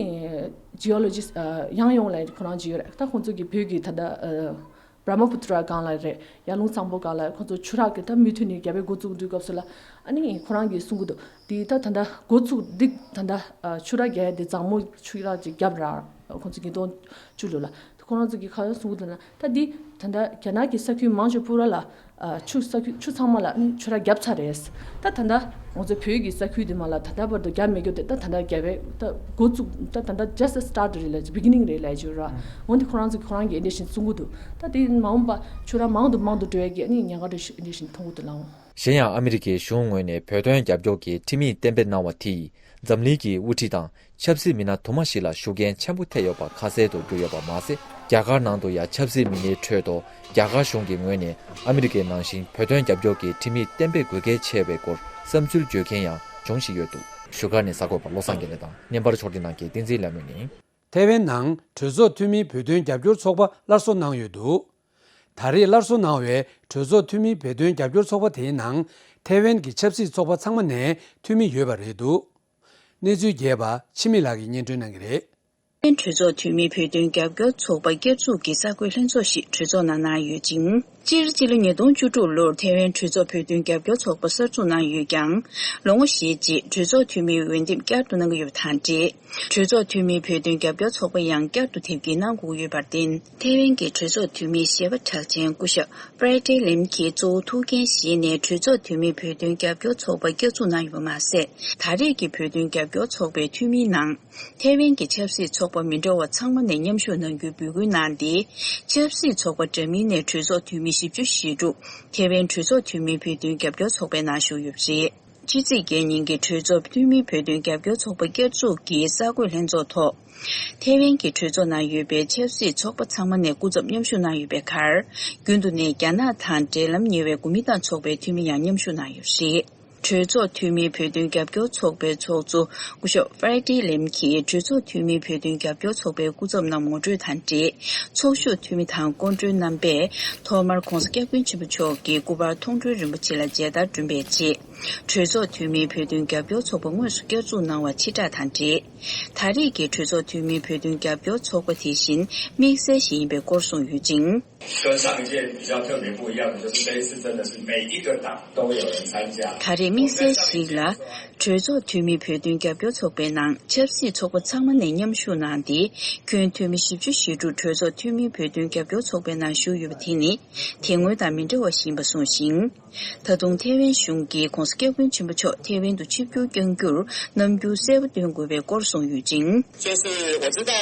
ཇི་ཨོ་ལོ་ཇི་སི་ཡང་ཡོང་ལ་ཁོ་རང་ཅིག་ཡོད་རེད། ད་ཁོང་ཚོ་གི་བོད་ཀྱི་ད་ལྟ་བྷ་ར་མ་པུ་ཏྲ་སྒང་ལ་རེད། ཡར་ཀླུང་གཙང་པོ་སྒང་ལ་ཁོང་ཚོ་ཆུ་རགས་ཀྱི་ད་མུ་མཐུད་ནས་རྒྱབ་པའི་འགོ་བཙུགས་དུས་སྐབས་སུ་ལ་ཨ་ནི་ཁོ་རང་གིས་གསུང་གི་འདུག་དེ་ད་ད་ལྟ་འགོ་བཙུགས་འདི་ད་ལྟ་ཆུ་རགས་རྒྱག་ཡ་དེ་མཛངས་མོ་ཆུ་རགས་ཅིག་བརྒྱབ་ར། ཁོང་ཚོ་ཉིས་སྟོང་བཅུ་ལོ་ལ། ཁོ་རང་ཚོ་གིས་ཁ་སང་གསུང་གི་འདུག་ན་ད་འདི་ད་ལྟ་རྒྱ་ནག་གི་ས་ཁུལ་མང་ཆེ་བོ་ར་ལ་ཨ་ཆུ་ས་ཁུལ་ཆུ་ཚང་མ་ལ་ནི་ཆུ་རགས་བརྒྱབ་ཚར་རེད། ད་ད་ལྟ་ང་ཚོ་བོད་ཀྱི་ས་ཁུལ་དེ་མ་ལ་ད་ལྟ་བར་དུ་བརྒྱབ་མེད་རྒྱུ་དེ་ད་ད་ལྟ་བརྒྱབ་པས་ད་འགོ་བཙུགས་ད་ད་ལྟ་just a start རེད་ལ་beginning རེད་ལ་ཅིག་ར། འོན་ཏེ་ཁོ་རང་ཚོ་གིས་ཁོ་རང་གིས་འདི་བཞིན་གསུང་གི་འདུག་ད་དེ་མ་འོངས་པ་ཆུ་རགས་མང་དུ་མང་དུ་འགྲོ་ཡ་གི་ཨ་ནི་ཉེན་ཁ་འདི་བཞིན་མཐོང་གི་འདུག་ལགས། གཞན་ཡང་ཨ་མི་རི་ཀའི་གཞུང་ངོས་ནས་བོད་དོན་རྒྱབ་སྐྱོར་གྱི་ཁྲིམས་ཡིག་གཏན་འབེབས་གནང་བ་དེས་འཛམ་གླིང་གི་དབུ་ཁྲིད་དང་ཆབ་སྲིད་མི་སྣ་དུ་མ་ཞིག་ལ་ཤུགས་རྐྱེན་ཆེན་པོ་ཐེབས་ཡོད་པ་ཁ་གསལ་དུ་གྱུར་ཡོད་པ་མ་ཟད། རྒྱ་གར་ནང་དུ་ཡང་ཆབ་སྲིད་མི་སྣའི་ཁྲོད་དུ་རྒྱ་གར་གཞུང་གི་ངོས་ནས་ཨ་མི་རི་ཀའི་ནང་བཞིན་བོད་དོན་རྒྱབ་སྐྱོར་གྱི་ཁྲིམས་ཡིག་གཏན་འབེབས་དགོས་གལ་ཆེ་བའི་སྐོར་བསམ་ཚུལ་བརྗོད་མཁན་ཡང་འབྱུང་བཞིན་ཡོད་འདུག་བཞུགས་སྒར་ནས་གསར་འགོད་པ་བློ་བཟང་དགེ་ལེགས་དང་བརྙན་པར་ཕྱོགས་སྒྲིག་གནང་མཁན་བསྟན་འཛིན་ལྷ་མོ་ཡིན། ཐེ་ཝན་ནང་གྲོས་ཚོགས་འཐུས་མིའི་བོད་དོན་རྒྱབ་སྐྱོར་ཚོགས་པ་སླར་གསོ་གནང་ཡོད་འདུག་ད་རེས་སླར་གསོ་གནང་བའི་གྲོས་ཚོགས་འཐུས་མིའི་བོད་དོན་རྒྱབ་སྐྱོར་ཚོགས་པ་དེའི་ནང་ཐེ་ཝན་གྱི་ཆབ་སྲིད་ཚོགས་པ་ཚང་མ་ནས་འཐུས་མི་ཡོད་པ་རེད་འདུག་གནས་ཚུལ་རྒྱས་པ་འཆི་མེད་ལགས་ཀྱིས་སྙན་སྒྲོན་གནང་གི་རེད། ཐའེ་ཝན་གྲོས་ཚོགས་འཐུས་མིའི་བོད་དོན་རྒྱབ་སྐྱོར་ཚོགས་པ་བསྐྱར་འཛུགས་ཀྱི་གསར་འགོད་ལྷན་ཚོགས་ཤིག་གྲོས་ཚོགས་ནང་གནང་ཡོད་ཅིང་། སྤྱིར་སྤྱི་ལོ་ཉིས་སྟོང་བཅུ་དྲུག་ལོར་ཐའེ་ཝན་གྲོས་ཚོགས་བོད་དོན་རྒྱབ་སྐྱོར་ཚོགས་པ་གསར་འཛུགས་གནང་ཡོད་ཀྱང་། ལོ་ངོ་བཞིའི་རྗེས་གྲོས་ཚོགས་འཐུས་མིའི་འོས་འདེམས་བསྐྱར་དུ་གནང་གི་ཡོད་པ་དང་འབྲེལ། གྲོས་ཚོགས་འཐུས་མིའི་བོད་དོན་རྒྱབ་སྐྱོར་ཚོགས་པ་ཡང་བསྐྱར་དུ་དེབ་སྐྱེལ་གནང་དགོས་ཀྱི་ཡོད་པར་བརྟེན། ཐའེ་ཝན་གྱི་གྲོས་ཚོགས་འཐུས་མི་ཞལ་པར་གྲགས་ཅན་སྐུ་ཞབས་Friday Lim གྱིས་གཙོ་བོ་ཐུགས་འགན་བཞེས་ནས་གྲོས་ཚོགས་འཐུས་མིའི་བོད་དོན་རྒྱབ་སྐྱོར་ཚོགས་པ་བསྐྱར་འཛུགས་གནང་ཡོད་པ་མ་ཟད། ད་རེས་ཀྱི་བོད་དོན་རྒྱབ་སྐྱོར་ཚོགས་པའི་འཐུས་མིའི་ནང་། ཐའེ་ཝན་གྱི་ཆབ་སྲིད་ཚོགས་པ་མི་འདྲ་བ་ཚང་མ་ནས་མཉམ་ཞུགས་གནང་རྒྱུའི་འབོད་སྐུལ་གནང་སྟེ། ཆབ་སྲིད་ཚོགས་པ་འདྲ་མིན་ནས་གྲོས་ཚོགས་འཐུས་མི་བཞི་བཅུ་ཞེ་དྲུག་ཐའེ་ཝན་གྲོས་ཚོགས་འཐུས་མིའི་བོད་དོན་རྒྱབ་སྐྱོར་ཚོགས་པའི་ནང་ཞུགས་ཡོད་པ་རེད། ཕྱི་ཚེས་བརྒྱད་ཉིན་གྱི་གྲོས་ཚོགས་འཐུས་མིའི་བོད་དོན་རྒྱབ་སྐྱོར་ཚོགས་པ་བསྐྱར་འཛུགས་ཀྱི་གསར་འགོད་ལྷན་ཚོགས་ཐོག་ཐའེ་ཝན་གྱི་གྲོས་ཚོགས་ནང་ཡོད་པའི་ཆབ་སྲིད་ཚོགས་པ་ཚང་མ་ནས་སྐུ་ཚབ་མཉམ་ཞུགས་གནང་ཡོད་པའི་ཁར། རྒྱུན་དུ་ནས་རྒྱ་ནག་དང་འབྲེལ་ལམ་ཉེ་བའི་གོ་མིན་ཏང་ཚོགས་པའི་འཐུས་མི་ཡང་མཉམ་ཞུགས་གནང་ཡོད་པ་རེད། གྲོས་ཚོགས་འཐུས་མིའི་བོད་དོན་རྒྱབ་སྐྱོར་ཚོགས་པའི་ཚོགས་གཙོ་སྐུ་ཞབས་Friday Lim གྱིས་གྲོས་ཚོགས་འཐུས་མིའི་བོད་དོན་རྒྱབ་སྐྱོར་ཚོགས་པའི་སྐུ་ཚབ་རྣམས་ངོ་སྤྲོད་དང་འབྲེལ། ཚོགས་ཞུགས་འཐུས་མི་དང་སྐུ་མགྲོན་རྣམ་པས་ཐོག་མར་༧གོང་ས་༧སྐྱབས་མགོན་ཆེན་པོ་མཆོག་གི་སྐུ་པར་མཐོང་གྲོལ་རིན་པོ་ཆེ་ལ་མཇལ་དར་སྒྲོན་འབུལ་རྗེས། གྲོས་ཚོགས་འཐུས་མིའི་བོད་དོན་རྒྱབ་སྐྱོར་ཚོགས་པ་དངོས་སུ་བསྐྱར་འཛུགས་གནང་བ་ཕྱིར་བསྒྲགས་དང་འབྲེལ། ད་རེས་ཀྱི་གྲོས་ཚོགས་འཐུས་མིའི་བོད་དོན་རྒྱབ་སྐྱོར་ཚོགས་པ་དེ་བཞིན་དམིགས་བསལ་ཞིག་ཡིན་པའི་སྐོར་གསུངས་ཡོད་ཅིང་། 跟上一届比较特别不一样的，就是这一次真的是每一个党都有人参加。 ད་རེས་དམིགས་བསལ་ཞིག་ལ། གྲོས་ཚོགས་འཐུས་མིའི་བོད་དོན་རྒྱབ་སྐྱོར་ཚོགས་པའི་ནང་ཆབ་སྲིད་ཚོགས་པ་ཚང་མ་ནས་མཉམ་ཞུགས་གནང་སྟེ། ཁྱོན་འཐུས་མི་བཞི་བཅུ་ཞེ་དྲུག་གྲོས་ཚོགས་འཐུས་མིའི་བོད་དོན་རྒྱབ་སྐྱོར་ཚོགས་པའི་ནང་ཞུགས་ཡོད་པ་དེ་ནི་དེ་སྔོན་དང་མི་འདྲ་བ་ཞིག་ཡིན་པ་གསུངས་ཤིང་། ད་དུང་ཐའེ་ཝན་གཞུང་གིས་༧གོང་ས་༧སྐྱབས་མགོན་ཆེན་པོ་མཆོག་ཐའེ་ཝན་དུ་ཆིབས་བསྒྱུར་བསྐྱང་རྒྱུར་རྣམ་འགྱུར་གསལ་པོ་སྟོན་དགོས་པའི་སྐོར་གསུངས་ཡོད་ཅིང་། 就是我知道，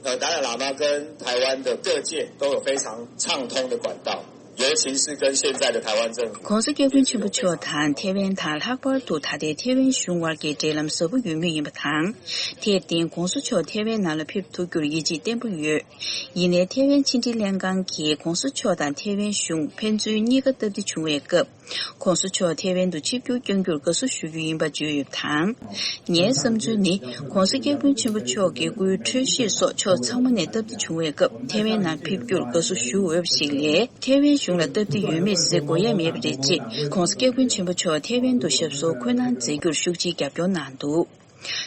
呃，达赖喇嘛跟台湾的各界都有非常畅通的管道，尤其是跟现在的台湾政府。 ༧གོང་ས་༧སྐྱབས་མགོན་ཆེན་པོ་མཆོག་དང་ཐའེ་ཝན་དང་ལྷག་པར་དུ་ད་ལྟའི་ཐའེ་ཝན་གཞུང་དབར་གྱི་འབྲེལ་ལམ་ཟབ་པོ་ཡོད་མུས་ཡིན་པ་དང་། དེར་བརྟེན་༧གོང་ས་མཆོག་ཐའེ་ཝན་ནང་ལ་ཕེབས་ཐུབ་རྒྱུར་ཡིད་ཆེས་བརྟན་པོ་ཡོད། ཡིན་ནའི་ཐའེ་ཝན་ཕྱི་འབྲེལ་ལྷན་ཁང་གིས་༧གོང་ས་མཆོག་དང་ཐའེ་ཝན་གཞུང་ཕན་ཚུན་གཉིས་ཀ་སྟབས་བདེ་བྱུང་བའི་སྐབས། ༧གོང་ས་མཆོག་ཐའེ་ཝན་དུ་ཆིབས་བསྒྱུར་བསྐྱང་རྒྱུར་དགའ་བསུ་ཞུ་རྒྱུ་ཡིན་པ་བརྗོད་ཡོད་པ་དང་། ངའི་བསམ་ཚུལ་ནི། ༧གོང་ས་༧སྐྱབས་མགོན་ཆེན་པོ་མཆོག་གི་སྐུའི་འཕྲོད་བཞེས་སོགས་ཕྱོགས་ཚང་མ་ནས་སྟབས་བདེ་བྱུང་བའི་སྐབས་ཐའེ་ཝན་ནང་ཕེབས་རྒྱུར་དགའ་བསུ་ཞུ་འོས་པ་ཞིག་ལས། ཐའེ་ཝན་གཞུང་ལ་སྟབས་བདེ་ཡོད་མེད་ཟེར་དགོས་ཡ་མེད་པ་རེད་ཅེས་༧གོང་ས་༧སྐྱབས་མགོན་ཆེན་པོ་མཆོག་ཐའེ་ཝན་དུ་ཞབས་སོར་འཁོད་གནང་མཛད་རྒྱུར་ཤུགས་ཆེའི་རྒྱབ་སྐྱོར་གནང་འདུག།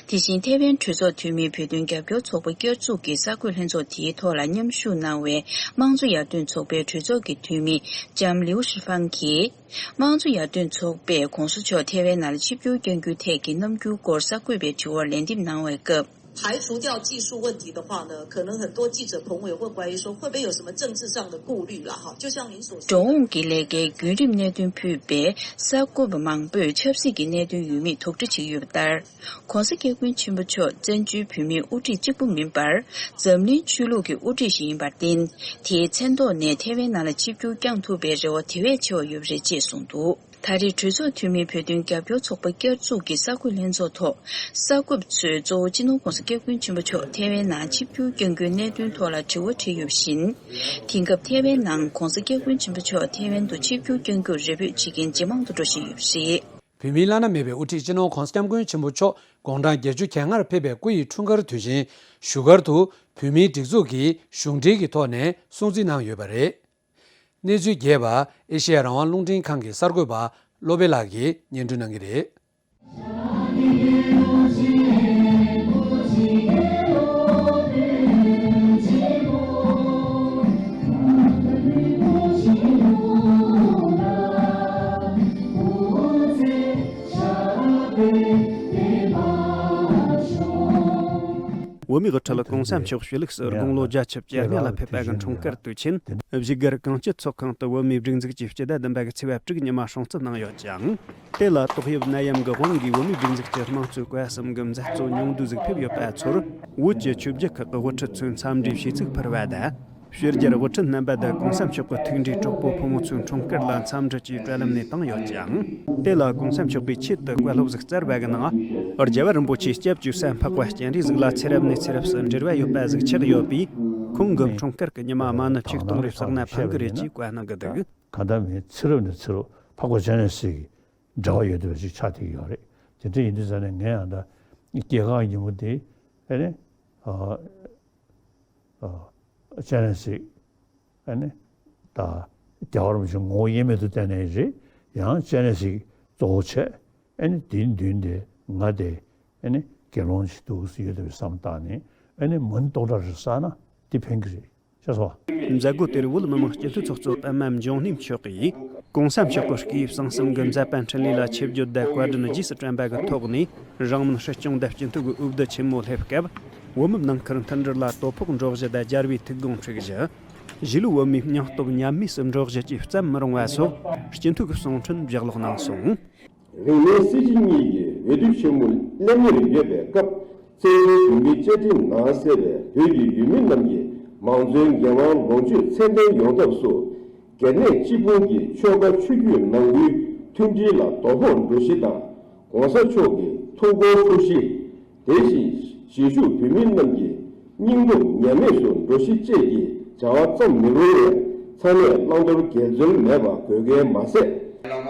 དེ་བཞིན་ཐའེ་ཝན་གྲོས་ཚོགས་འཐུས་མིའི་བོད་དོན་རྒྱབ་སྐྱོར་ཚོགས་པ་བསྐྱར་འཛུགས་ཀྱི་གསར་འགོད་ལྷན་ཚོགས་དེའི་ཐོག་ལ་མཉམ་ཞུགས་གནང་བའི་དམངས་གཙོ་ཡར་ཐོན་ཚོགས་པའི་གྲོས་ཚོགས་ཀྱི་འཐུས་མི་ལྕམ་ལིའུ་ཧྲི་ཧྥང་གིས། དམངས་གཙོ་ཡར་ཐོན་ཚོགས་པས་༧གོང་ས་མཆོག་ཐའེ་ཝན་ནང་ལ་ཆིབས་བསྒྱུར་བསྐྱང་རྒྱུའི་ཐད་ཀྱི་རྣམ་འགྱུར་སྐོར་གསར་འགོད་པའི་དྲི་བར་ལན་འདེབས་གནང་བའི་སྐབས། 排除掉技术问题的话呢，可能很多记者朋友也会怀疑说，会不会有什么政治上的顾虑啦？哈，就像您所说的， འགྲོ་འོང་གི་ལས་ཀའི་བརྒྱུད་རིམ་གནད་དོན་ཕུད་པའི་གསར་འགོད་པ་མང་པོས་ཆབ་སྲིད་ཀྱི་གནད་དོན་ཡོད་མེད་དོགས་འདྲི་བྱེད་ཀྱི་ཡོད་པ་ལྟར། ༸གོང་ས་༸སྐྱབས་མགོན་ཆེན་པོ་མཆོག་བཙན་བྱོལ་བོད་མིའི་དབུ་ཁྲིད་གཅིག་པུ་མིན་པར། འཛམ་གླིང་ཆོས་ལུགས་ཀྱི་དབུ་ཁྲིད་ཞིག་ཡིན་པར་བརྟེན། དེའི་མཚན་ཐོག་ནས་ཐའེ་ཝན་ནང་ལ་ཆིབས་བསྒྱུར་བསྐྱང་ཐུབ་པའི་རེ་བ་དེ་བས་ཆེ་བ་ཡོད་པ་རེད་ཅེས་གསུངས་འདུག། ད་རེས་གྲོས་ཚོགས་འཐུས་མིའི་བོད་དོན་རྒྱབ་སྐྱོར་ཚོགས་པ་བསྐྱར་འཛུགས་ཀྱི་གསར་འགོད་ལྷན་ཚོགས་ཐོག་གསར་འགོད་པ་ཚོས་གཙོ་བོ་སྤྱི་ནོར་༸གོང་ས་༸སྐྱབས་མགོན་ཆེན་པོ་མཆོག་ཐའེ་ཝན་ནང་ཆིབས་བསྒྱུར་བསྐྱང་རྒྱུའི་གནད་དོན་ཐོག་ལ་དྲི་བ་དྲིས་ཡོད་པ་བཞིན། དེང་སྐབས་ཐའེ་ཝན་ནང་༸གོང་ས་༸སྐྱབས་མགོན་ཆེན་པོ་མཆོག་ཐའེ་ཝན་དུ་ཆིབས་བསྒྱུར་བསྐྱང་རྒྱུར་རེ་འབོད་བྱེད་མཁན་ཇེ་མང་དུ་འགྲོ་བཞིན་ཡོད་པ་རེད། བོད་མིའི་བླ་ན་མེད་པའི་དབུ་ཁྲིད་སྤྱི་ནོར་༸གོང་ས་༸སྐྱབས་མགོན་ཆེན་པོ་མཆོག་དགུང་གྲངས་བརྒྱད་ཅུ་གྱ་ལྔར་ཕེབས་པའི་སྐུ་ཡི་འཁྲུངས་སྐར་དུས་ཆེན་བཞུགས་སྒར་དུ་བོད་མིའི་སྒྲིག་འཛུགས་ཀྱི་གཞུང་འབྲེལ་གྱི་ཐོག་ནས་སྲུང་བརྩི་གནང་ཡོད་པ་རེད། གནས་ཚུལ་རྒྱས་པ་ཨེ་ཤེ་ཡ་རང་དབང་རླུང་འཕྲིན་ཁང་གི་གསར་འགོད་པ་བློ་བྷེ་ལགས་ཀྱིས་སྙན་སྒྲོན་གནང་གི་རེད། བོད་མིའི་དབུ་ཁྲིད་༸གོང་ས་མཆོག་ཆོས་ལུགས་སྲིད་དགུང་ལོ་བརྒྱད་ཅུ་གྱ་ལྔ་ལ་ཕེབས་པ་གི་འཁྲུངས་སྐར་དུས་ཆེན་བཞུགས་སྒར་གངས་སྐྱིད་ཚོགས་ཁང་དུ་བོད་མིའི་སྒྲིག་འཛུགས་ཀྱི་སྤྱི་ཟླ་བདུན་པ་གི་ཚེས་པ་དྲུག་ཉི་མ་སྲུང་བརྩི་གནང་ཡོད་ཅིང་། དེ་ལ་ཏོག་དབྱིབས་ནད་ཡམས་ཀྱི་དབང་གིས་བོད་མིའི་སྒྲིག་འཛུགས་ཀྱི་དམངས་གཙོའི་བཀའ་གསུམ་གྱི་མཛད་གཙོ་ཉུང་བསྡུས་ཟིག་ཕེབས་ཡོད་པ་ཚོར་བོད་ཀྱི་ཆོས་བརྒྱུད་ཁག་གི་དབུ་ཁྲིད་ཚོས་འཚམས་འདྲིའི་ཞུས་ཚིག་ཕུལ་བ་དང་། ཕྱི་རྒྱལ་དབུ་ཁྲིད་རྣམ་པ་དང་༸གོང་ས་མཆོག་གི་ཐུགས་འདྲིས་གྲོགས་པོ་ཕོ་མོ་ཚོའི་འཁྲུངས་སྐར་ལ་འཚམས་འདྲི་བཅས་དྲ་ལམ་ནས་བཏང་ཡོད་ཅིང་། དེ་ལ་༸གོང་ས་མཆོག་གིས་ཆེད་དུ་བཀའ་སློབ་ཟིག་སྩལ་བ་གི་ནང་། རྒྱལ་བ་རིན་པོ་ཆེའི་སྐྱབས་བཅོལ་ས་འཕགས་པ་སྤྱན་རས་གཟིགས་ལ་ཚེ་རབས་ནས་ཚེ་རབས་སུ་འབྲེལ་བ་ཡོད་པ་ཟིག་ཆགས་ཡོད་པས། ཁོང་གི་འཁྲུངས་སྐར་གྱི་ཉི་མ་མ་ཎི་ཆིག་སྟོང་རེ་བསགས་ན་ཕན་གི་རེད་ཅེས་བཀའ་གནང་གི་འདུག། གང་ལྟར་མི་ཚེ་རབས་ནས་ཚེ་རབས་འཕགས་པ་སྤྱན་རས་གཟིགས་ཀྱི་འབྲེལ་བ་ཡོད་བསྡད་པ་ཞིག་ཆགས་བསྡད་ཀྱི་ཡོད་རེད། དེ་འདྲ་ཡིན་དུས་ཙང་ནས་ངས་ཡང་ད་སྐྱེས་སྐར་ཉིན་མོ་དེ་ཨེ་ནི་ཨ་ཨ་སྤྱན་རས་གཟིགས་ཨེ་ནི་ད་རྒྱལ་བ་རིན་པོ་ཆེ་ངོ་བོ་དབྱེར་མེད་དུ་བསྟན་ནས་རེད། ཡང་སྤྱན་རས་གཟིགས་གཙོ་བོ་བྱས་ཨེ་ནི་དེའི་མདུན་དེ་ང་དེ་ཨེ་ནི་ དགེ་སློང་ཞིག་འདུག་ཟེར་ཡོད་པའི་བསམ་བཏང་ནས་ཨ་ནི་མུན་ཏོག་འདྲ་རེ་བསགས་ན་དེ་ཕན་གྱི་རེད། ཤེས་སོང་། མཛད་སྒོ་དེར་བོད་མི་མང་སྤྱི་འཐུས་ཚོགས་གཙོ་པད་མ་འབྱུང་གནས་མཆོག་གིས་གོང་ས་མཆོག་གི་སྐུའི་གསང་གསུམ་གྱི་མཛད་པ་འཕྲིན་ལས་ལ་ཆིབས་བསྒྱུར་དང་བཀའ་དྲིན་རྗེས་སུ་དྲན་པ་གི་ཐོག་ནས་རང་དབང་སྲིད་སྐྱོང་དང་སྤྱི་འཐུས་ཀྱི་འོས་བསྡུ་ཆེན་མོ་སླེབས་སྐབས་བོད་མི་ནང་ཁུལ་མཐུན་སྒྲིལ་ལ་དོ་ཕོག་འགྲོ་གཞི་དང་སྦྱར་བའི་ཐུགས་དགོངས་འཁྲི་གཞི། གཞིས་ལུས་བོད་མིའི་སྙིང་སྟོབས་ཉམས་དམས་སུ་འགྲོ་གཞི་བཅས་བརྩམ་མི་རུང་བ་སོགས་སྤྱི་འཐུས་ཀྱི་གསུང་འཕྲིན་ཕྱག་ལོག་གནང་སོང་། རིང་མིན་སྲིད་སྤྱི་གཉིས་ཀྱི་འོས་བསྡུ་ཆེན་མོ་སླེབས་ཉེར་ཡོད་པའི་སྐབས། བཙན་བྱོལ་བོད་མིའི་བཅའ་ཁྲིམས་ནང་གསལ་བའི་བོད་ཀྱི་ཡུལ་མི་རྣམས་ཀྱི་མང་གཙོའི་འགན་དབང་ལོངས་སྤྱོད་ཚད་ལྡན་ཡོང་ཐབས་སུ། སྒེར་གནས་སྤྱི་ཁྱབ་ཀྱི་ཆོལ་ཁ་ཆོས་བརྒྱུད་ནང་ཁུལ་མཐུན་སྒྲིལ་ལ་དོ་ཕོག་འགྲོ་གཞི་དང་། ྋགོང་ས་མཆོག་གི་ཐུགས་དགོངས་འཁྲི་གཞི། དེ་བཞིན་གཞིས་བཞུགས་བོད་མི་རྣམས་ཀྱི་སྙིང་སྟོབས་ཉམས་དམས་སུ་འགྲོ་གཞི་བཅས་ཀྱི་བྱ་བ་ཙམ་མི་རུང་བས། ཚང་མས་བླང་དོར་སྒེར་འཛུལ་མེད་པ་དགོས་གལ་མ་ཟད།